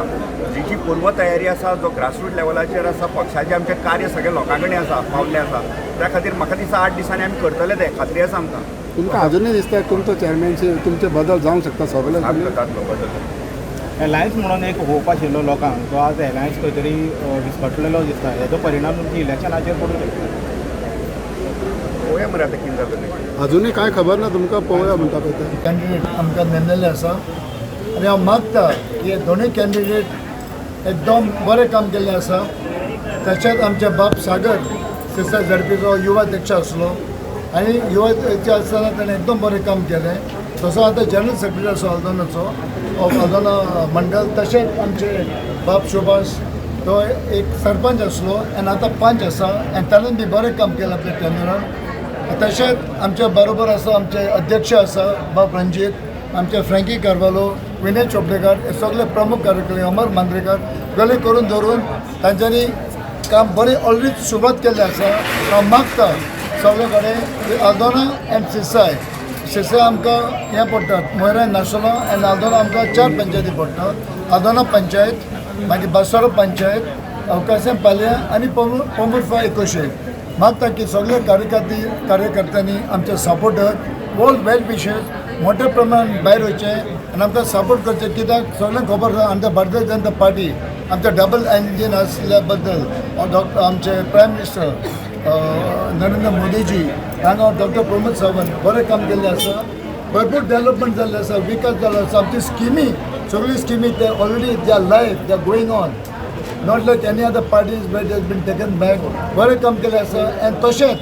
जिची पूर्वतयारी आसा, जो ग्रासरूट लेवलाचेर आसा, पक्षाचें आमचें कार्य सगळें लोकां कडेन आसा, पावल्लें आसा, त्या खातीर म्हाका दिसता 8 दिसांनी आमी करतले तें, खात्री आसा आमकां. तुमकां अजुनूय दिसता तुमचो चॅरमॅनशीप तुमचे बदल जावंक शकता सगळे? जातलो बदल. एलायन्स म्हणून एक होप आशिल्लो लोकांक, तो आज एलायन्स खंय तरी विस्कटलेलो दिसता. हेजो परिणाम तुमच्या इलेक्शनाचेर पडूंक शकता. पळोवया मरे आतां कितें जाता तें, अजुनूय कांय खबर ना तुमकां. पळोवया म्हणटा पळय तें. कॅन्डिडेट आमकां नेमलेले आसा आनी हांव मागता की हे दोनूय कॅन्डिडेट एकदम बरें काम केल्लें आसा. तशेंच आमचे बाब सागर सिरसा झेडपीचो युवा अध्यक्ष आसलो आनी युवा अध्यक्ष आसतना ताणें एकदम बरें काम केलें. तसो आतां जनरल सेक्रेटरी आसा आल्दोनाचो ऑफ आल्दोना मंडल. तशेंच आमचे बाब सुभाष तो एक सरपंच आसलो आनी आतां पंच आसा आनी ताणें बी बरें काम केलें आपल्या टेन्युरान. तशेंच आमच्या बरोबर आसा आमचे अध्यक्ष आसा बाब रंजीत, आमचे फ्रँकी कार्वालो, विनय चोपडेकार, हे सगळे प्रमुख कार्यकर्ते, अमर मांद्रेकर सगळे करून धरून तांच्यांनी काम बरें ऑलरेडी सुरवात केल्लें आसा. हांव मागता सगळे कडेन आल्दोना एंड सिरसाय, सिरसाय आमकां हें पडटा मोयरा नासोला आनी आल्दोना आमकां 4 पंचायती पडटा. आल्दोना पंचायत, मागीर बासोरो पंचायत, अवकाशें पालया आनी पोमुर्फा एकोशे. मागता की सगळे कार्यकर्त्यांनी आमचे सपोर्टर ऑल वेल विशर्स मोठ्या प्रमाणात भायर वयचें आनी आमकां सपोर्ट करचें, कित्याक सगळ्यांक खबर आसा आमच्या भारतीय जनता पार्टी आमच्या डबल इंजीन आसल्या बद्दल डॉक्टर आमचे प्रायम मिनिस्टर नरेंद्र मोदीजी हांगा डॉक्टर प्रमोद सावंत बरें काम केल्लें आसा, भरपूर डेवलपमेंट जाल्लें आसा, विकास जाल्लो आसा. आमची स्किमी सगळी स्किमी ते already they are live, they are going on, not like any other parties where has been taken back. बरें काम केलें आसा. आनी तशेंच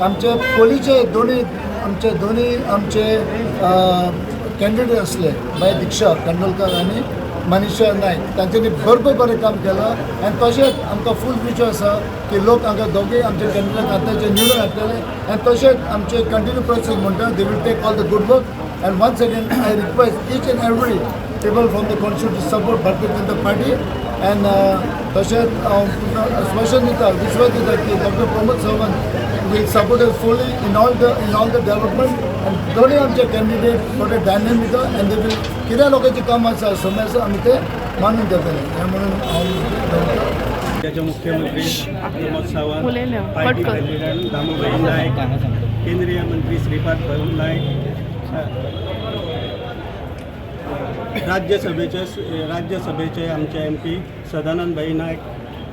आमचे पयलींचे दोनी आमचे दोनी आमचे कॅन्डिडेट आसले बाय दीक्षा कांदोळकर आनी मनीषा नायक, तांच्यांनी भरपूर बरें काम केलां. आनी तशेंच आमकां फूल विश्वास आसा की लोक हांगा दोगूय आमचे कॅन्डिडेट आतांचे निवडून हाडटले. आनी तशेंच आमचे कंटिन्यू प्रोसेस म्हणटा they will take all the good work. And once again I request each and every people from the constituency to support Bharatiya Janata Party. And तशेंच हांव तुमकां आश्वासन दिता, विश्वास दिता की doctor Pramod Sawant will support us fully in all the development. आनी दोनूय आमचे कॅन्डिडेट थोडे डायनॅमिक आनी they will कितें लोकांचें काम आसा समय आसा आमी तें मानून घेतले हें म्हणून हांव राज्याचे मुख्यमंत्री प्रमोद सावंत, पार्टी प्रेसिडेंट दामूभाई नायक, केंद्रीय मंत्री श्रीपाद नायक, राज्यसभेचे आमचे MP Sadanand भाई नायक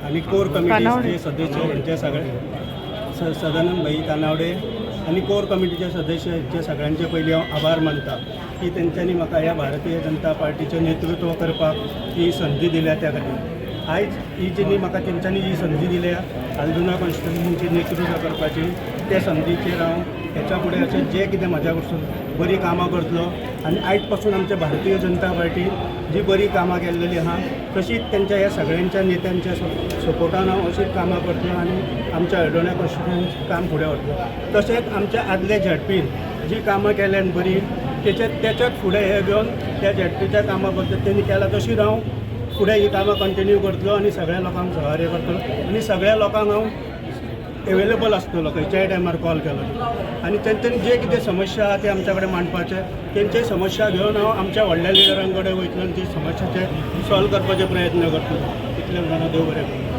आनी कोर कमिटीचे सदस्य हेंचे सगळे सदानंद भाई तानावडे आनी कोर कमिटीचे सदस्य हेंचे सगळ्यांचे पयलीं हांव आभार मानता की तेंच्यांनी म्हाका ह्या भारतीय जनता पार्टीचें नेतृत्व करपाक ही संदी दिल्या. त्या खातीर आयज ही जी म्हाका तेंच्यांनी ही संदी दिल्या आल्दुना कॉन्स्टिट्युन्सीचें नेतृत्व करपाची, त्या संदीचेर हांव हेच्या फुडें अशें जें कितें म्हाज्या कडसून बरीं कामां करतलो. आनी आयज पासून आमच्या भारतीय जनता पार्टी जी बरीं कामां केल्लेली आहा तशीच तेंच्या ह्या सगळ्यांच्या नेत्यांच्या सपोर्टान हांव अशीच कामां करतलो आनी आमच्या हळदोण्या कॉन्स्टिट्युन्सी काम फुडें व्हरतलो. तशेंच आमच्या आदले झेडपीन जी कामां केल्यान बरीं तेच्याच फुडें हें घेवन त्या झेडपीच्या कामां बद्दल तेणी केलां तशीच हांव फुडें ही कामां कंटिन्यू करतलो आनी सगळ्या लोकांक सहकार्य करतलो आनी सगळ्या लोकांक हांव एवेलेबल आसतलो खंयच्याय टायमार कॉल केलो. आनी तेंच्यांनी जे कितें समस्या आहा ते आमच्या कडेन मांडपाचे, तेंचे समस्या घेवन हांव आमच्या व्हडल्या लिडरां कडेन वयतलो आनी ती समस्याचे सॉल्व करपाचे प्रयत्न करतलो. इतलें म्हणून देव बरें करूं.